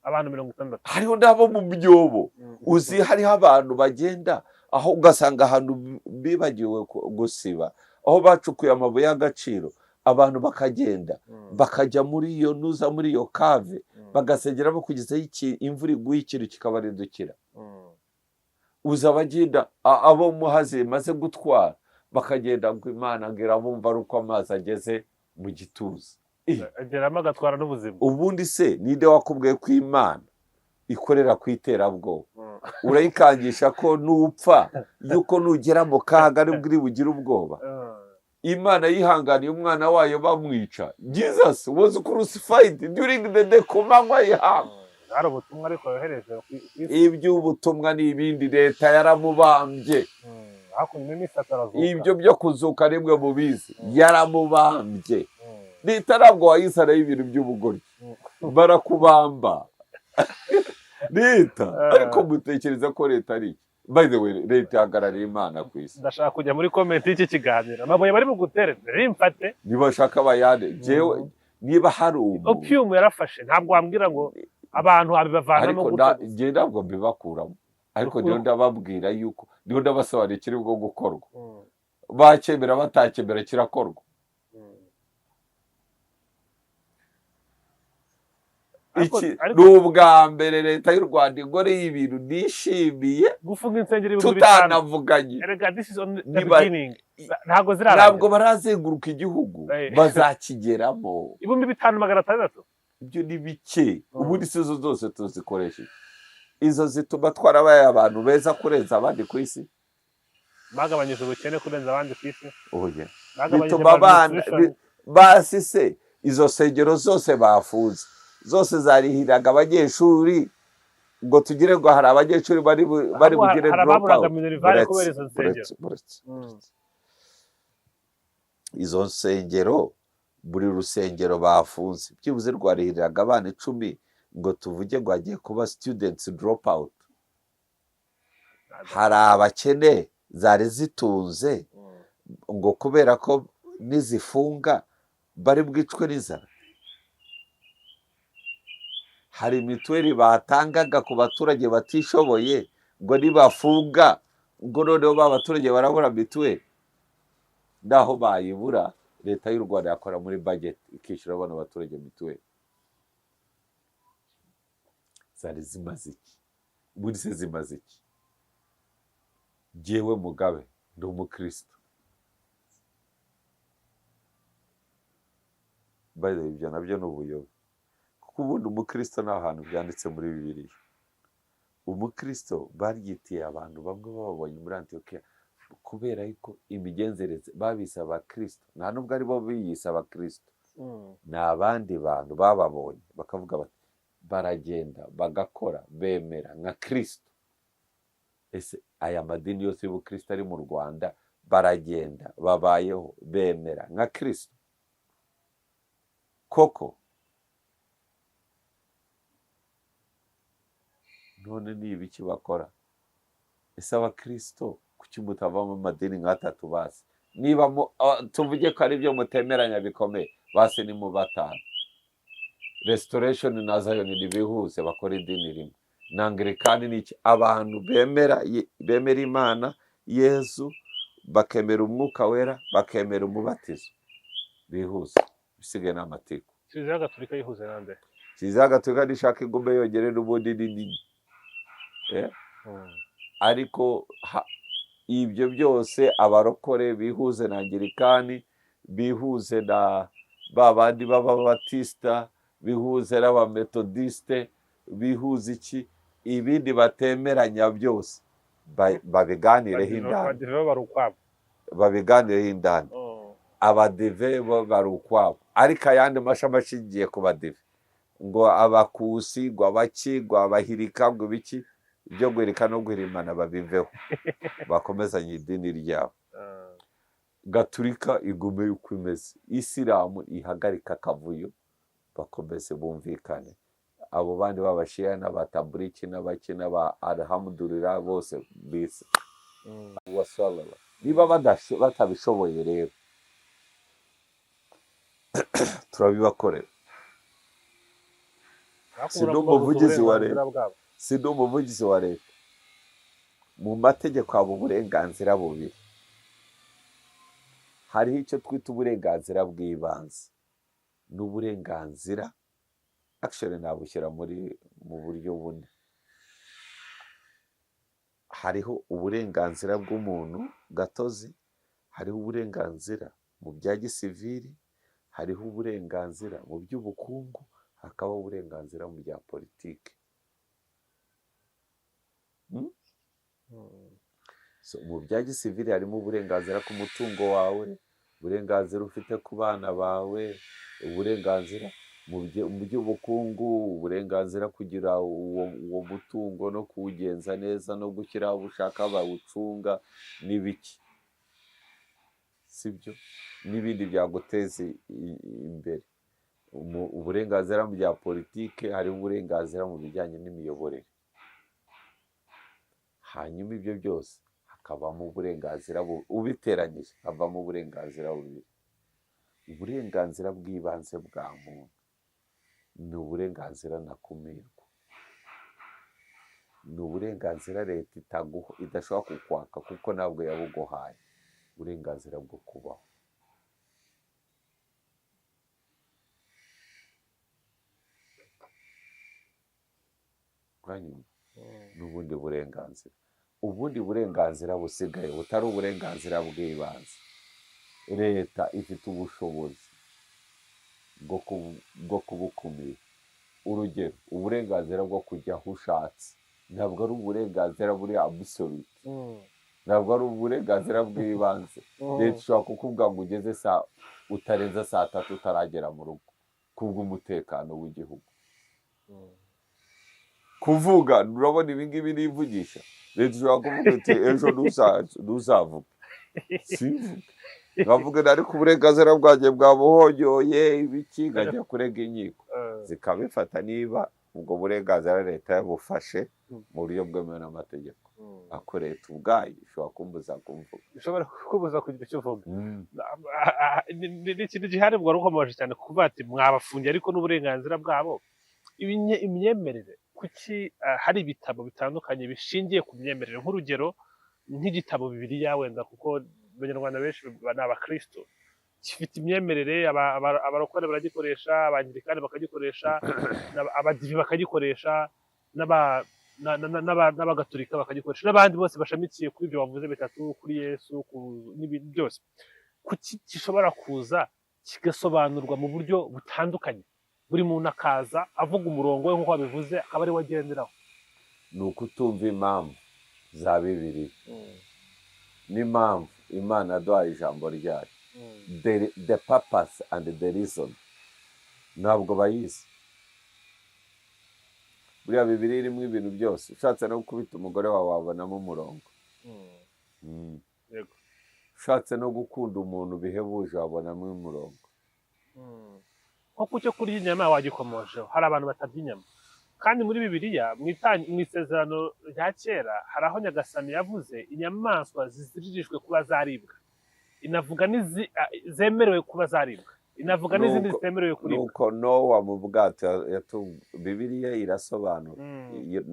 abantu 60. Hariho n'abo mu byobo. Uzi hariho abantu bagenda aho ugasanga ahantu bibagiwe gusiba aho bacukuye amabuye y'agaciro, abantu bakagenda bakajya muri iyo ntuza, muri iyo cave, bagasengeramo kugeza aho imvura iguye ikintu kikabarindukira. Uzi abagenda abo Muhazi imaze gutwara, bakagenda ngo Imana ngo irabumva ari uko amazi ageze mu gituza. Ageramo agatwara n'ubuzima. Ubundi se ninde wakubwiye ko Imana ikorera ku iterabwoba? Urayikangisha ko nupfa, yuko nugera mu kaga aribwo uri bugire ubwoba. Imana yihanganiye umwana wayo bamwica. Jesus was crucified during the day, ku manywa y'ihangu. Hari ubutumwa ariko yohereje ku isi. Iby'ubutumwa ni ibindi, leta yaramubambye. Hakuno iminsi itatu arazuka. Ibyo byo kuzuka nimwe mubizi, yaramubambye. Leta ntabwo wayisanaho ibintu by'ubugoryi. Barakubamba leta. Ariko mutekereza ko leta ari iki? By the way, leta ihagarariye Imana ku isi. Ndashaka kujya muri comment y'iki kiganiro, amabuye bari bugutere rimfate. Nibashaka bayane. Jewe niba hari umuntu Opium yarafashe, ntabwo wambwira ngo abantu wabibavanamo Ariko gutyo gusa. Njye ntabwo mbibakuramo, ariko niyo ndababwira yuko niyo ndabasobanurira ikiri bwo gukorwa. Bakemera batakemera, kirakorwa. Iki ni ubwa mbere leta y'u Rwanda igoreye ibintu nishimiye Gufunga insengero 5000. Tutanavuganye. Erega this is only the beginning, ntabwo zirarangira. Ntabwo barazenguruka igihugu, bazakigeramo. 5600. Ibyo ni bike. Ubundi si izo zose tuzikoresha iki? Izo zituma twarabaye abantu beza kurenza abandi ku isi? Bagabanyije ubukene kurenza abandi ku isi. Oya. Bagabanyije Bituma abana malnutrition. Basi se izo nsengero zose bafunze zose zarihiraga abanyeshuri, ngo tugire ngo hari abanyeshuri bari Ahubwo bugire hari drop ababuraga out? minerval Buretse, kubera izo nsengero. buretse, buretse. Izo nsengero, buri rusengero bafunze byibuze rwarihiriraga abana 10, ngo tuvuge ngo hagiye kuba students drop out? Hari abakene zari zitunze, ngo kubera ko nizifunga bari bwicwe n'inzara? Hari mituweli batangaga ku baturage batishoboye, ngo nibafunga ngo noneho ba baturage barabura mituweli? Naho bayibura, leta y'u Rwanda yakora muri budget ikishyura bano baturage mituweli. Zari zimaze iki? Ubundi se zimaze iki? Jyewe Mugabe ndi umukristo. By the way, ibyo nabyo ni ubuyobe, kuko ubundi umukristo nta hantu byanditse muri Bibiliya. Umukristo baryitiye abantu bamwe bababonye muri Antiyokiya, kubera yuko imigenzereze babise abakristo, nta nubwo ari bo biyise abakristo, ni abandi bantu bababonye bakavuga bati baragenda bagakora bemera nka Kristo. Ese aya madini yose y'ubukristo ari mu Rwanda baragenda babayeho bemera nka Kristo koko? None ni ibiki bakora? Ese abakristo kuki mutavamo amadini nk'atatu basi? Niba tuvuge ko ari byo mutemeranya bikomeye, basi ni mu batanu. Restoration na Zion ntibihuse bakora idini rimwe, na Anglikani ni iki? Abantu bemera Imana, Yezu, bakemera umwuka wera, bakemera umubatizo, bihuse, bisigaye ni amatiku. Kiliziya Gatolika yihuze nande? Kiliziya Gatolika nishaka igume yonyine, n'ubundi ni nini. Ariko ibyo byose abarokore bihuze na Anglikani, bihuze na ba bandi b'ababatisita, bihuze n'abametodisite, bihuze iki, ibindi batemeranya byose babiganireho indani. Abadive bo bari ukwabo. Babiganireho indani. Abadive bo bari ukwabo, ariko ayandi mashami ashingiye ku badive, ngo abakusi, ngo abaki, ngo abahirika, ngo ibiki, ibyo guhirika no guhirimana babiveho, bakomezanye idini ryabo. Gaturika igume uko imeze, Isilamu ihagarika akavuyo, bakomeze bumvikane. Abo bandi b'abashiya n'abataburiki n'abaki n'aba alhamdulillah bose bise wasalala. Niba batabishoboye rero turabibakorera. Si n'umuvugizi wa leta. Si n'umuvugizi wa leta. Mu mategeko haba uburenganzira bubiri. Hariho icyo twita uburenganzira bw'ibanze n'uburenganzira, actually nabushyira muri mu buryo bune. Hariho uburenganzira bw'umuntu gatozi, hariho uburenganzira mu bya gisivili, hariho uburenganzira mu by'ubukungu, hakabaho uburenganzira mu bya politiki. So, mu bya gisivili harimo uburenganzira ku mutungo wawe, uburenganzira ufite ku bana bawe, uburenganzira mu by'ubukungu, uburenganzira kugira uwo mutungo no kuwugenza neza no gushyiraho ubushaka bawucunga n'ibiki, sibyo, n'ibindi byaguteza imbere. Uburenganzira mu bya politike, hariho uburenganzira mu bijyanye n'imiyoborere. Hanyuma ibyo byose hakabamo uburenganzira ubiteranyije havamo uburenganzira bubiri. Uburenganzira bw'ibanze bwa muntu ni uburenganzira ntakumirwa, ni uburenganzira leta idashobora kukwaka kuko ntabwo yabuguhaye, uburenganzira bwo kubaho. Hanyuma n'ubundi burenganzira, ubundi burenganzira busigaye butari uburenganzira bw'ibanze, leta ifite ubushobozi bwo kubukumira. Urugero, uburenganzira bwo kujya aho ushatse ntabwo ari uburenganzira buri absolute, ntabwo ari uburenganzira bw'ibanze. Leta ishobora kukubwira ngo ugeze saa utarenza saa tatu utaragera mu rugo kubw'umutekano w'igihugu. Kuvuga, urabona ibi ngibi nivugisha, leta ishobora kuvuga iti ejo ntuzavuge, simvuge, nkavuga ariko uburenganzira bwanjye bwabuhonyoye ibiki, nkajya kurega inkiko zikabifata niba ubwo burenganzira leta yabufashe mu buryo bwemewe n'amategeko. Ako leta ubwayo ishobora kumbuza kumvuga, ishobora kukubuza kugira icyo uvuga. Ni ikintu gihari ubwo rukomeje cyane kuvuga ati mwabafungiye ariko n'uburenganzira bwabo. Imyemerere, kuki hari ibitabo bitandukanye bishingiye ku myemerere? Nk'urugero nk'igitabo Bibiliya, wenda kuko abanyarwanda benshi ni abakristo, gifite imyemerere, abarokore baragikoresha, abangilikani bakagikoresha, abadive bakagikoresha, n'abagatolika bakagikoresha, n'abandi bose bashamikiye kuri ibyo bavuze bitatu, kuri Yesu, n'ibindi byose. Kuki gishobora kuza kigasobanurwa mu buryo butandukanye, buri muntu akaza avuga umurongo we nk'uko wabivuze, akaba ari we agenderaho? Ni ukutumva impamvu za Bibiliya n'impamvu Imana yaduhaye ijambo ryayo, the purpose and the reason, ntabwo bayizi. Buriya Bibiliya irimo ibintu byose. Ushatse no gukubita umugore wawe wabonamo umurongo. Ushatse no gukunda umuntu bihebuje wabonamo umurongo. Nko ku cyo kurya inyama wagikomojeho, hari abantu batarya inyama, kandi muri Bibiliya mu Isezerano rya Kera hari aho Nyagasani yavuze inyamaswa ziziririjwe kuba zaribwa, inavuga zemerewe kuba zaribwa, inavuga n'izindi zitemerewe kuribwa. Nuko Nowa mu bwato Bibiliya irasobanura.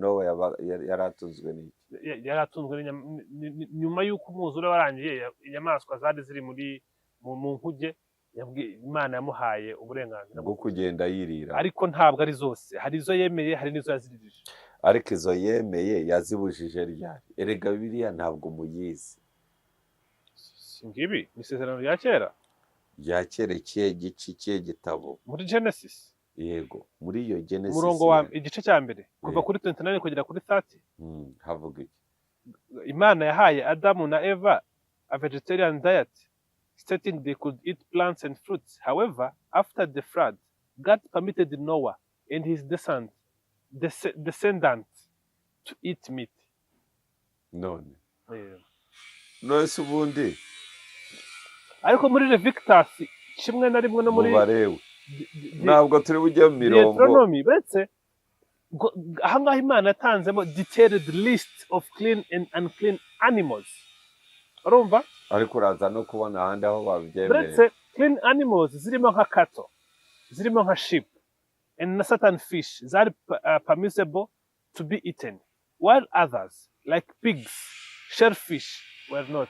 Nowa yari atunzwe n'iki? Yari atunzwe nyuma y'uko umwuzure warangiye, inyamaswa zari ziri muri mu nkuge, Imana yamuhaye uburenganzira bwo kugenda yirira. Ariko ntabwo ari zose, hari izo yemeye, hari n'izo yaziririje. Ariko izo yemeye yazibujije ryari? Erega Bibiliya ntabwo muyizi. Si ngibi ni Isezerano rya Kera. Rya kera, ikihe gice, ikihe gitabo? Muri Genesis. Yego, muri iyo Genesis. Umurongo wa igice cya mbere kuva kuri 29 kugera kuri 30. Havuga iki? Imana yahaye Adamu na Eva a vegetarian diet, stating they could eat plants and fruits. However, after the flood, God permitted Noah and his descendants to eat meat. None se ubundi Ariko muri Leviticus kimwe na rimwe no muri Mubarewe, ntabwo turi bujye mu mirongo. Deuteronomy, uretse ahangaha Imana yatanzemo detailed list of clean and unclean animals, urumva? Ariko uraza no kubona ahandi aho babyemeye. Uretse clean animals zirimo nka cattle, zirimo nka sheep and na certain fish zari permissible to be eaten, while others like pigs, shellfish were not.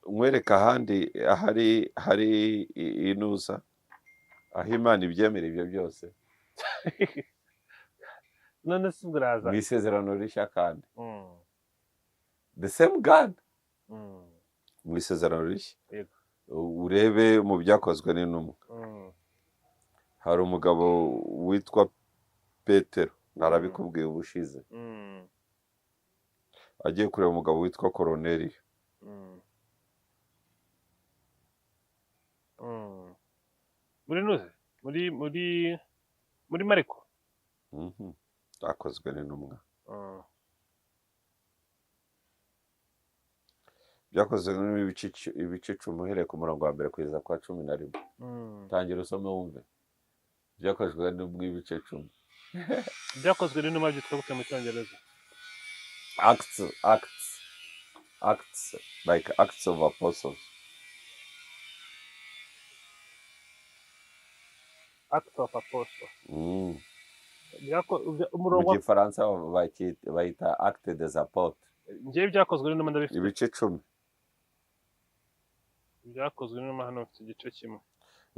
Nkwereka ahandi hari inuza aho Imana ibyemera ibyo byose. None se ubwo uraza Mu Isezerano Rishya kandi, the same God, mu Isezerano Rishya. Urebe mu Byakozwe n'Intumwa, hari umugabo witwa Petero, narabikubwiye ubushize, agiye kureba umugabo witwa Koroneliyo. Muri nuze muri Mariko. Byakozwe n'Intumwa. Byakozwe ibice 10, uhereye ku murongo wa mbere kugeza kwa 11. Tangira usome wumve. Byakozwe n'Intumwa ibice 10. Byakozwe n'Intumwa byitwa gute mu Cyongereza? Acts, like Acts of Apostles. Acts of Apostle. Mu Umurongo Gifaransa bayita Acte des Apôtres. Ngewe Byakozwe n'Intumwa ndabifite. Ibice 10. Byakozwe n'Intumwa hano mfite igice kimwe.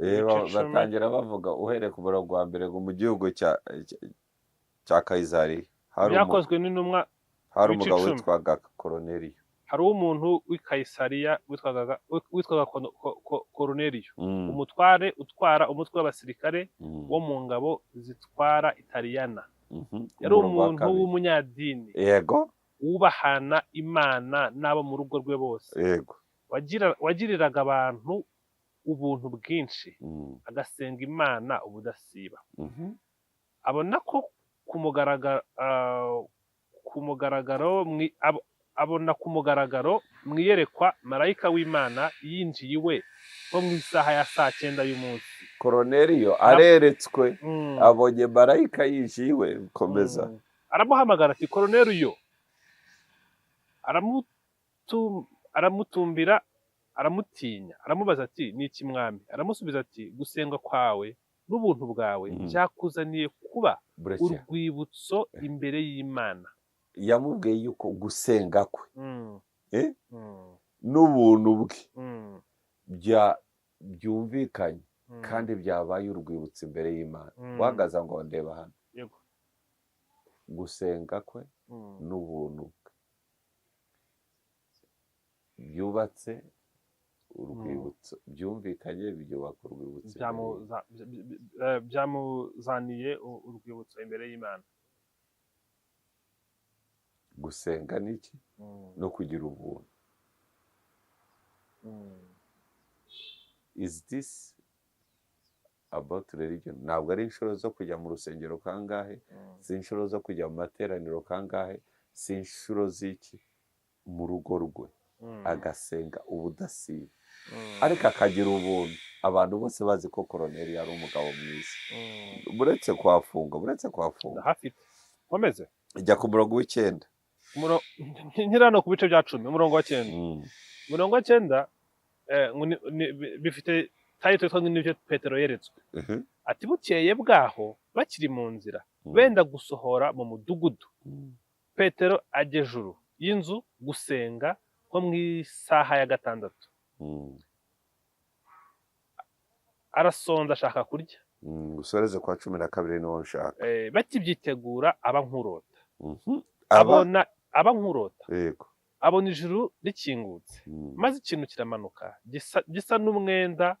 Eh, Ibice 10. Batangira bavuga uhereye ku murongo wa mbere ngo mu gihugu cya Kayizari Byakozwe n'Intumwa hari ibice umugabo 10. witwaga Koroneliyo. Hari umuntu w'i Kayisariya witwaga Koruneliyo, umutware utwara umutwe w'abasirikare wo mu ngabo zitwara Italiyana. Yari Umurongo wa umuntu kabiri. w'umunyadini, wubahana Imana n'abo mu rugo rwe bose, wagiriraga abantu ubuntu bwinshi, agasenga Imana ubudasiba. Abona ko ku mugaragaro ku mugaragaro abona ku mugaragaro mu iyerekwa marayika w'Imana yinjiye iwe nko mu isaha ya saa 9 y'umunsi. Koroneliyo areretswe, abonye marayika yinjiye iwe. Komeza. Aramuhamagara ati: "Koroneliyo." Aramutumbira, aramutinya. Aramubaza ati: "Ni iki, Mwami?" Aramusubiza ati: "Gusenga kwawe n'ubuntu bwawe byakuzaniye kuba Burekera. urwibutso imbere y'Imana." Yamubwiye yuko gusenga kwe n'ubuntu bwe byumvikanye kandi byabaye urwibutso imbere y'Imana. Uhagaze ngo ndeba hano. Yego. Gusenga kwe n'ubuntu bwe byubatse urwibutso, byumvikanye, byubaka urwibutso imbere ye. Byamuzaniye urwibutso imbere y'Imana. Gusenga ni iki? No kugira ubuntu. Is this about religion? Ntabwo ari inshuro zo kujya mu rusengero kangahe, si inshuro zo kujya mu materaniro kangahe, si inshuro z'iki. Mu rugo rwe agasenga ubudasiba, ariko akagira ubuntu, abantu bose bazi ko Koroneli yari umugabo mwiza. Buretse kuhafunga, buretse kuhafunga. Ndahafite, nkomeze. Jya ku murongo w'icyenda. Nkiri hano ku bice bya 10, umurongo wa 9. Umurongo wa 9 ngo bifite title yitwa ngo nibyo Petero yeretswe. Ati: "Bukeye bwaho, bakiri mu nzira, benda gusohora mu mudugudu, Petero ajya ejuru y'inzu gusenga nko mu isaha ya 6. Arasonza, ashaka kurya." Usoreze kwa 12, niwo nshaka. Bakibyitegura aba nk'urota. Aba Abona, aba nk'urota. Abona ijuru rikingutse, maze ikintu kiramanuka gisa n'umwenda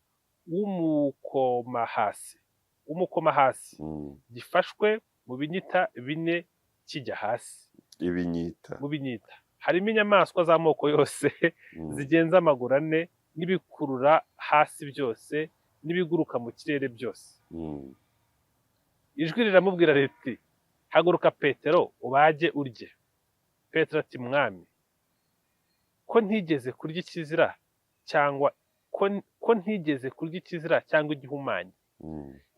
w'umukoma hasi, gifashwe mu binyita bine kijya hasi. Ibinyita. Mu binyita harimo inyamaswa z'amoko yose zigenza amaguru ane, n'ibikurura hasi byose, n'ibiguruka mu kirere byose. Ijwi riramubwira riti: 'Haguruka Petero, ubage urye.' Petero ati: 'Mwami, ko ntigeze kurya ikizira cyangwa ko ntigeze kurya ikizira cyangwa igihumanya.'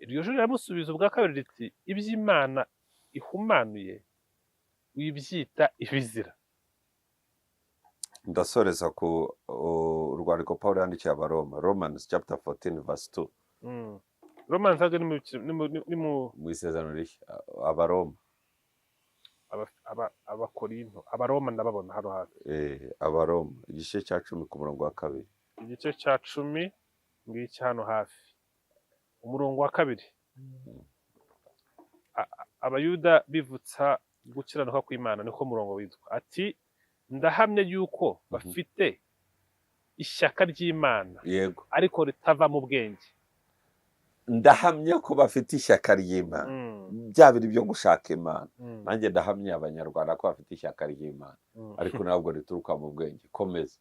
Iryo jwi riramusubiza ubwa kabiri riti: 'Iby'Imana ihumanuye wibyita ibizira.'" Ndasoreza ku urwandiko Paul yandikiye Abaroma, Romans chapter 14 verse 2. Romans ntabwo ni mu ni mu ni mu Mu Isezerano Rishya, Abaroma. Abakorinto, Abaroma ndababona hano hafi. Abaroma igice cya 10 ku murongo wa 2. Igice cya 10 ngiki hano hafi, umurongo wa 2. Abayuda bivutsa gukiranuka kw'Imana, niko murongo witwa. Ati: "Ndahamya yuko bafite ishyaka ry'Imana, ariko ritava mu bwenge." Ndahamya ko bafite ishyaka ry'Imana, bya biri byo gushaka Imana. Nanjye ndahamya Abanyarwanda ko bafite ishyaka ry'Imana, ariko ntabwo rituruka mu bwenge. Komeza.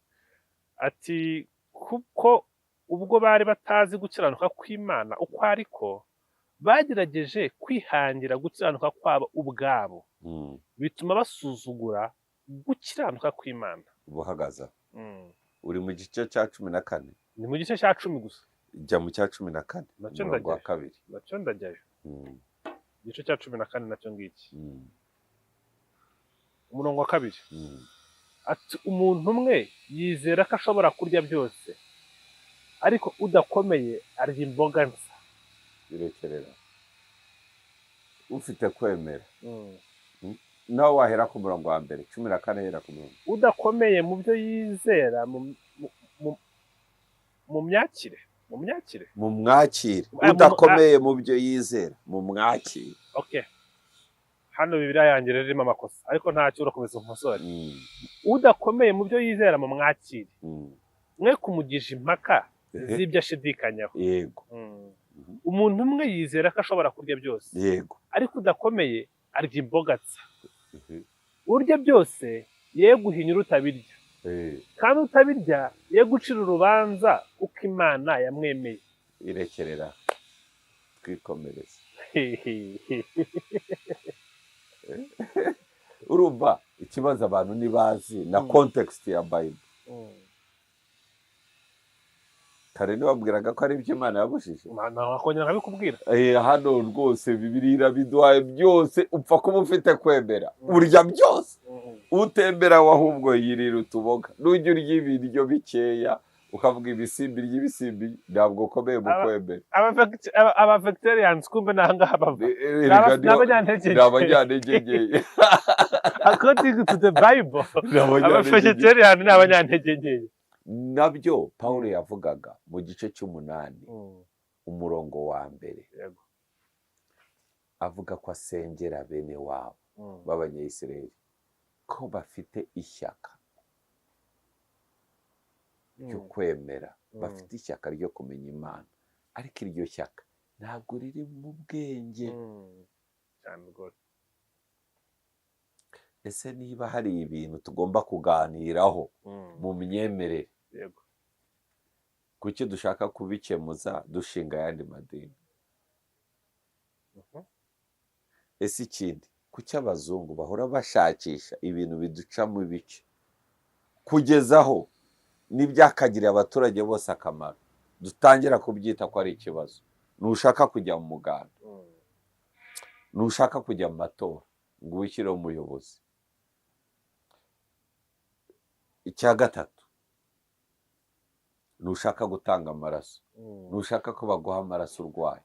Ati: "Kuko ubwo bari batazi gukiranuka kw'Imana uko ariko, bagerageje kwihangira gukiranuka kwabo ubwabo, bituma basuzugura gukiranuka kw'Imana." Buhagaza uri mu gice cya 14. Ni mu gice cya 10 gusa. Jya mu cya 14, Nacyo umurongo wa ndajyayo. 2. Nacyo ndajyayo. Igice cya 14 nacyo ngiki. Umurongo wa 2. Ati: "Umuntu umwe yizera ko ashobora kurya byose, ariko udakomeye arya imboga nsa." Birekerera ufite kwemera. Nawe wahera ku murongo wa mbere, 14, hera ku murongo. Udakomeye mu byo yizera, mu myakire. Mu mwakire. Ah, Udakomeye mu byo yizera, mu mwakire. Okay, hano Bibiliya yanjye rero irimo amakosa, ariko ntacyo, urakomeza umusore. Udakomeye mu byo yizera mu mwakire, mwe kumugisha impaka z'ibyo ashidikanyaho. Umuntu umwe yizera ko ashobora kurya byose, ariko udakomeye arya imboga nsa. Urya byose ye guhinyura utabirya, kandi utabirya ye gucira urubanza, kuko Imana yamwemeye. Irekerera, twikomereze. Urumva ikibazo, abantu ntibazi na context ya Bible. Kare ntibabwiraga ko ari ibyo Imana yabujije. Nakongera nkabikubwira. Hano rwose Bibiliya irabiduhaye byose, upfa kuba ufite kwemera, urya byose. Utembera we ahubwo yirira utuboga. Nujya urya ibiryo bikeya ukavuga ibisimbi ry'ibisimbi, ntabwo ukomeye mu kwemera. Aba vegetarians kumbe ni ahangaha bava. Erega Ni abanyantege ni abanyantege nke. According to the Bible, Ni abanyantege aba nke. vegetarian ni abanyantege nkeya. Nabyo Paul yavugaga mu gice cy'umunani, umurongo wa 1, avuga ko asengera bene wabo. B'Abanyayisiraheli ko bafite ishyaka ryo kwemera, bafite ishyaka ryo kumenya Imana, ariko iryo shyaka ntabwo riri mu bwenge. Cyane rwose. Ese niba hari ibintu tugomba kuganiraho mu myemerere, kuki dushaka kubikemuza dushinga ayandi madini? Ese ikindi, kuki abazungu bahora bashakisha ibintu biducamo ibice, kugeza aho n'ibyakagiriye abaturage bose akamaro dutangira kubyita ko ari ikibazo? Ntushaka kujya mu muganda, ntushaka kujya mu matora ngo wishyireho umuyobozi. Icya gatatu, ntushaka gutanga amaraso, ntushaka ko baguha amaraso urwaye,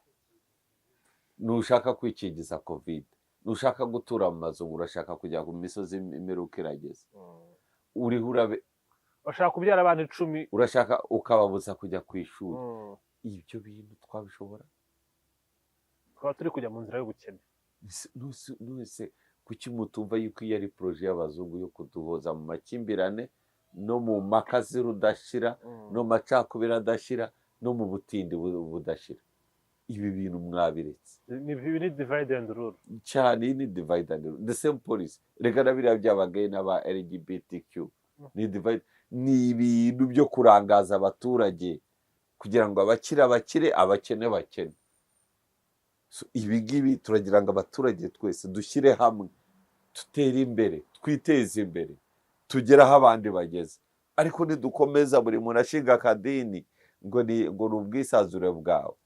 ntushaka kwikingiza COVID, ntushaka gutura mu mazu ngo urashaka kujya ku misozi, imperuka irageze. Uriho urabe. Bashaka kubyara abana 10. Urashaka ukababuza kujya ku ishuri. Ibyo bintu twabishobora? Tukaba turi kujya mu nzira y'ubukene. Nuse kuki mutumva yuko iyo ari projet y'abazungu yo kuduhoza mu makimbirane no mu mpaka z'urudashira, no mu macakubiri adashira, no mu butindi budashira? Ibi bintu mwabiretse? Ni ibi, ni divide and rule. Cyane, iyi ni divide and rule, the same policy. Reka na biriya by'abagay n'aba LGBTQ ni divide, ni ibintu byo kurangaza abaturage kugira ngo abakire abakire, abakene bakene. So, ibi ngibi turagira ngo abaturage twese dushyire hamwe, dutere imbere, twiteze imbere, tugere aho abandi bageze. Ariko nidukomeza buri muntu ashinga akadini ngo ni ubwisanzure bwawe,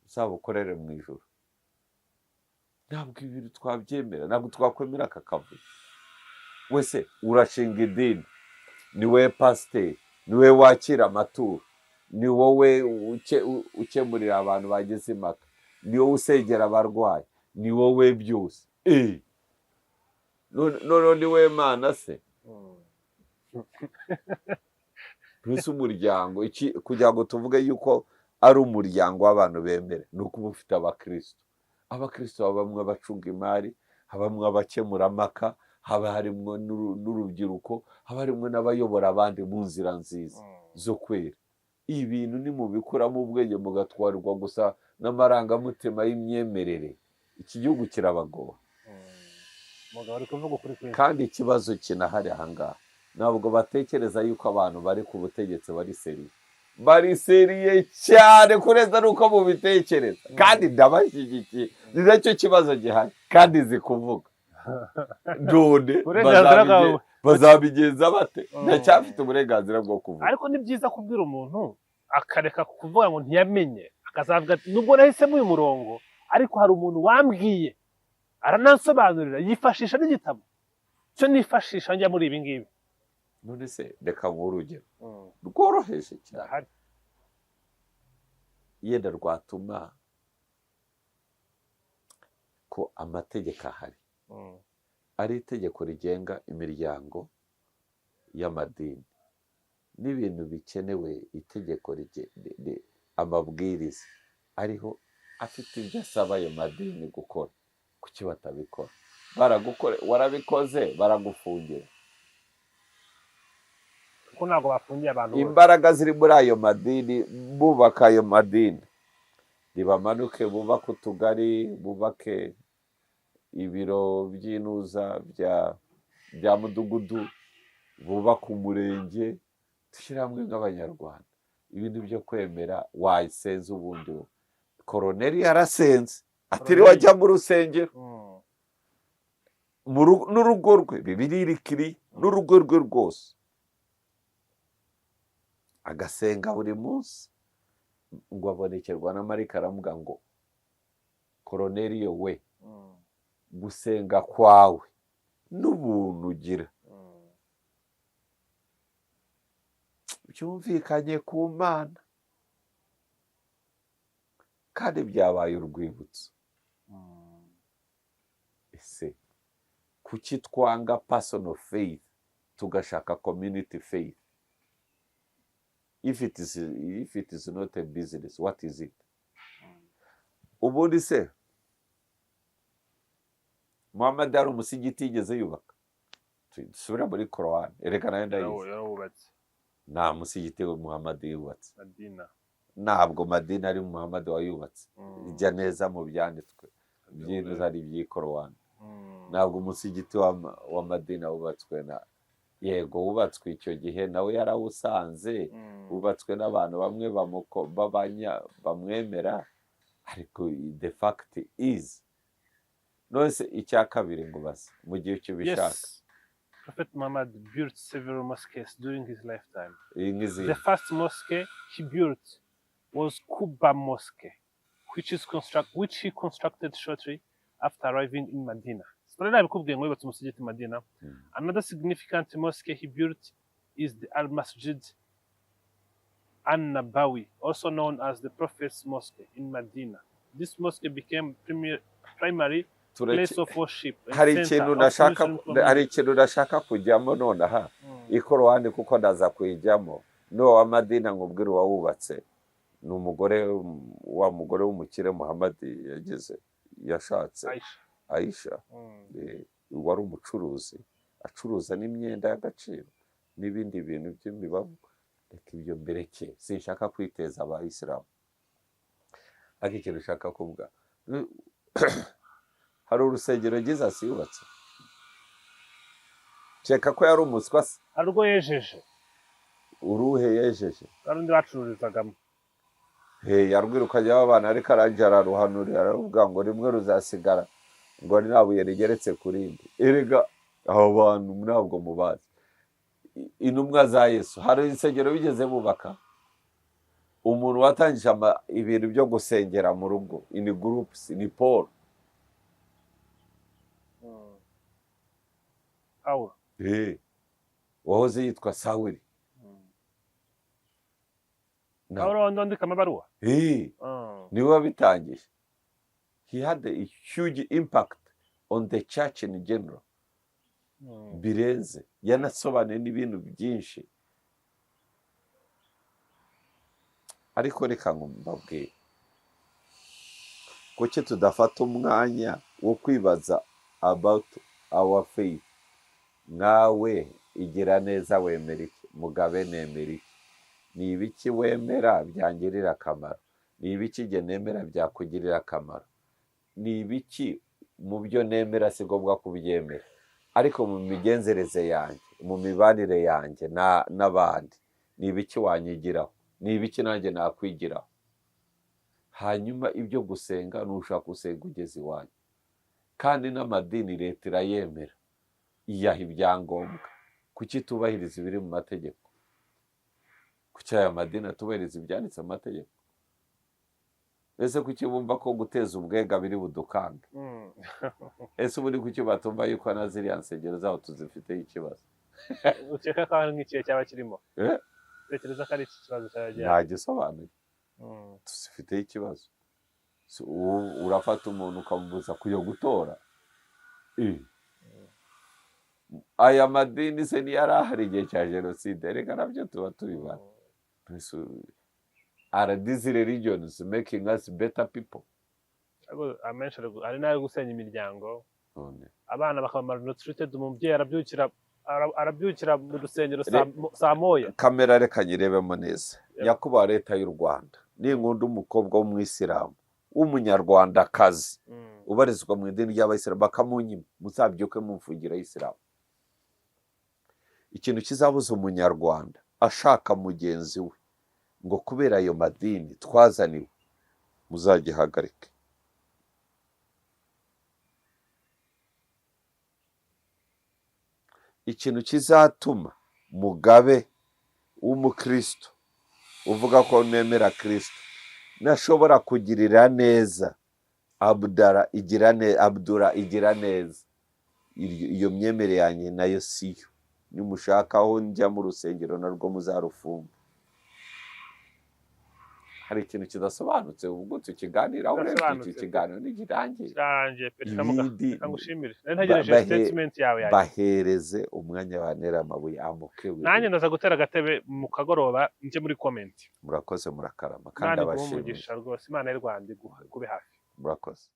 uzabukorere mu ijoro. Ntabwo ibi bintu twabyemera, ntabwo twakwemera aka kavuyo. Wese urashinga idini, ni wowe pasiteri, ni wowe wakira amaturo, ni wowe ukemurira abantu bagize impaka, ni wowe usengera abarwayi, ni wowe byose. Noneho ni wowe Mana se? Mbese umuryango iki, kugira ngo tuvuge yuko ari umuryango w'abantu bemera, ni ukuba ufite abakristo. Abakristo bamwe abacunga imari, habamwe abakemurampaka, haba harimo n'urubyiruko, haba harimo n'abayobora abandi mu nzira nziza zo kwera. Ibintu nimubikuramo ubwenge, mugatwarwa gusa n'amarangamutima y'imyemerere, iki gihugu kirabagora. Umugabo ari kuvuga ukuri kwinshi. Kandi ikibazo kinahari ahangaha, ntabwo batekereza yuko abantu bari ku butegetsi bari sérieux. Bari sérieux cyane kurenza n'uko mubitekereza, kandi ndabashyigikiye. Ni nacyo kibazo gihari, kandi nzi kuvuga none. Uburenganzira bwawe. Bazabigenza bate? Ndacyafite uburenganzira bwo kuvuga. Ariko ni byiza kubwira umuntu akareka kuvuga ngo ntiyamenye, akazavuga ati: "Nubwo nahisemo uyu murongo, ariko hari umuntu wambwiye, aranansobanurira, yifashisha n'igitabo cyo nifashisha njya muri ibi ngibi." None se reka nguhe urugero rworoheje cyane, Ndahari. yenda rwatuma ko amategeko ahari ari itegeko rigenga imiryango y'amadini n'ibintu bikenewe, itegeko amabwiriza ariho afite ibyo asaba ayo madini gukora. Kuki batabikora? Baragukore, warabikoze, baragufungira. Kuko ntabwo bafungiye abantu bose. Imbaraga ziri muri ayo madini, bubaka ayo madini, nibamanuke bubake utugari, bubake ibiro by'intuza bya mudugudu, bubake umurenge, dushyire hamwe nk'Abanyarwanda. Ibintu byo kwemera wasenze ubundi wo Koroneli yarasenze atiriwe ajya mu rusengero. N'urugo rwe, Bibiliya iri kiri n'urugo rwe rwose, agasenga buri munsi, ngo abonekerwa na marayika, aramuga ngo: "Koroneliyo we, gusenga kwawe n'ubuntu ugira byumvikanye ku Mana, kandi byabaye urwibutso." Ese kuki twanga personal faith tugashaka community faith? If it is not a business, what is it? Ubundi se Muhammad hari umusigiti yigeze yubaka? Dusubire muri Korowani, ereka nayo ndayizi. Yarawubatse. Nta musigiti we Muhammad yubatse. Madina. Ntabwo Madina ari Muhammad wayubatse. Ijya neza mu byanditswe by'intu ari iby'ikorowani. Ntabwo umusigiti wa Madina wubatswe na, yego wubatswe icyo gihe nawe yarawusanze, wubatswe n'abantu bamwe bamwemera, ariko the fact is none icya kabiri ngo base mu gihe icyo bishaka. Yes. Prophet Muhammad built several mosques during his lifetime. Iyi nk'izi. The first mosque he built was Quba Mosque, which he constructed shortly after arriving in Medina. Sinari nabikubwiye ngo yubatse umusigiti i Madina. Another significant mosque he built is the Al Masjid An-Nabawi, also known as the Prophet's Mosque in Medina. This mosque became primary place of worship and Hari center ikintu of nashaka Muslim community. Hari ikintu nashaka kujyamo nonaha. Ikorowani kuko ndaza kuyijyamo n'uwo wa Madina nkubwire uwawubatse ni umugore wa mugore w'umukire Muhammad yagize yashatse. Aisha. Aisha. Wari umucuruzi, acuruza n'imyenda y'agaciro n'ibindi bintu by'imibavu. Reka ibyo mbereke, sinshaka kwiteza abayisilamu, ariko ikintu ushaka kuvuga, hari urusengero Jesus yubatse? Keka ko yari umuswa se? Hari urwo yejeje. Uruhe yejeje? Hari undi bacururizagamo. He, yarwirukanyeho abana, ariko arangije araruhanurira, aravuga ngo rimwe ruzasigara ngo nta buye rigeretse ku rindi. Erega abo bantu ntabwo mubazi. Intumwa za Yesu hari insengero bigeze bubaka? Umuntu watangije ibintu byo gusengera mu rugo in groups ni Paul. Pawulo. Wahoze yitwa Sawuli. Pawulo wandi wandika amabaruwa. Niwe wabitangije. He had a huge impact on the church in general. Birenze, yanasobanuye n'ibintu byinshi. Ariko reka ngo mbabwire, kuki tudafata umwanya wo kwibaza about our faith? Nkawe igira neza, wemera iki? Mugabe nemera iki? Ni ibiki wemera byangirira akamaro? Ni ibiki jye nemera byakugirira akamaro? Ni ibiki mu byo nemera si ngombwa kubyemera, ariko mu migenzereze yanjye, mu mibanire yanjye n'abandi, ni ibiki wanyigiraho? Ni ibiki nanjye nakwigiraho? Hanyuma ibyo gusenga, nushaka gusenga ugeze iwanyu. Kandi n'amadini leta irayemera, iyaha ibyangombwa. Kuki tubahiriza ibiri mu mategeko? Kuki aya madini atubahiriza ibyanditse mu mategeko? Ese kuki bumva ko guteza ubwega biri budukange? Ese ubundi kuki batumva yuko na ziriya nsengero zabo tuzifiteho ikibazo? Ukeka ko hari nk'ikihe cyaba kirimo? Eh? Tekereza ko ari iki kibazo cyaba gihari? Nta gisobanuye. Tuzifiteho ikibazo. So, urafata umuntu ukamubuza kujya gutora. Aya madini se niyo yari ahari igihe cya jenoside? Reka nabyo tuba tubibara. So, are these religions making us better people? Ariko amenshi hari n'ayo gusenya imiryango, None abana bakaba malnutrited, umubyeyi arabyukira mu rusengero saa moya. Kamera reka nyirebemo neza. Nyakubahwa leta y'u Rwanda, ninkunda umukobwa w'umwisilamu w'umunyarwandakazi ubarizwa mu idini ry'abayisilamu bakamunyima, muzabyuke mumfungira ayisilamu. Ikintu kizabuza umunyarwanda ashaka mugenzi we ngo kubera ayo madini twazaniwe, muzagihagarike. Ikintu kizatuma Mugabe w'umukristo uvuga ko nemera Kristo nashobora kugirira neza Abdara igira Abdura igira neza, iyo myemere yanjye nayo siyo. Nimushaka aho njya mu rusengero narwo muzarufunga. Hari ikintu kidasobanutse ubwo tukiganiraho, urebye iki Kidasobanutse. kiganiro ntikirangiye. Kirangiye pe, reka Ibindi reka ngushimire. Nari ntegereje statement yawe yanjye. Bahereze umwanya bantera amabuye amuke. Nanjye ndaza gutera agatebe mu kagoroba njye muri comment. Murakoze, murakarama, kandi Imana iguhe abashimire. umugisha rwose, Imana y'u Rwanda ikube hafi. Murakoze.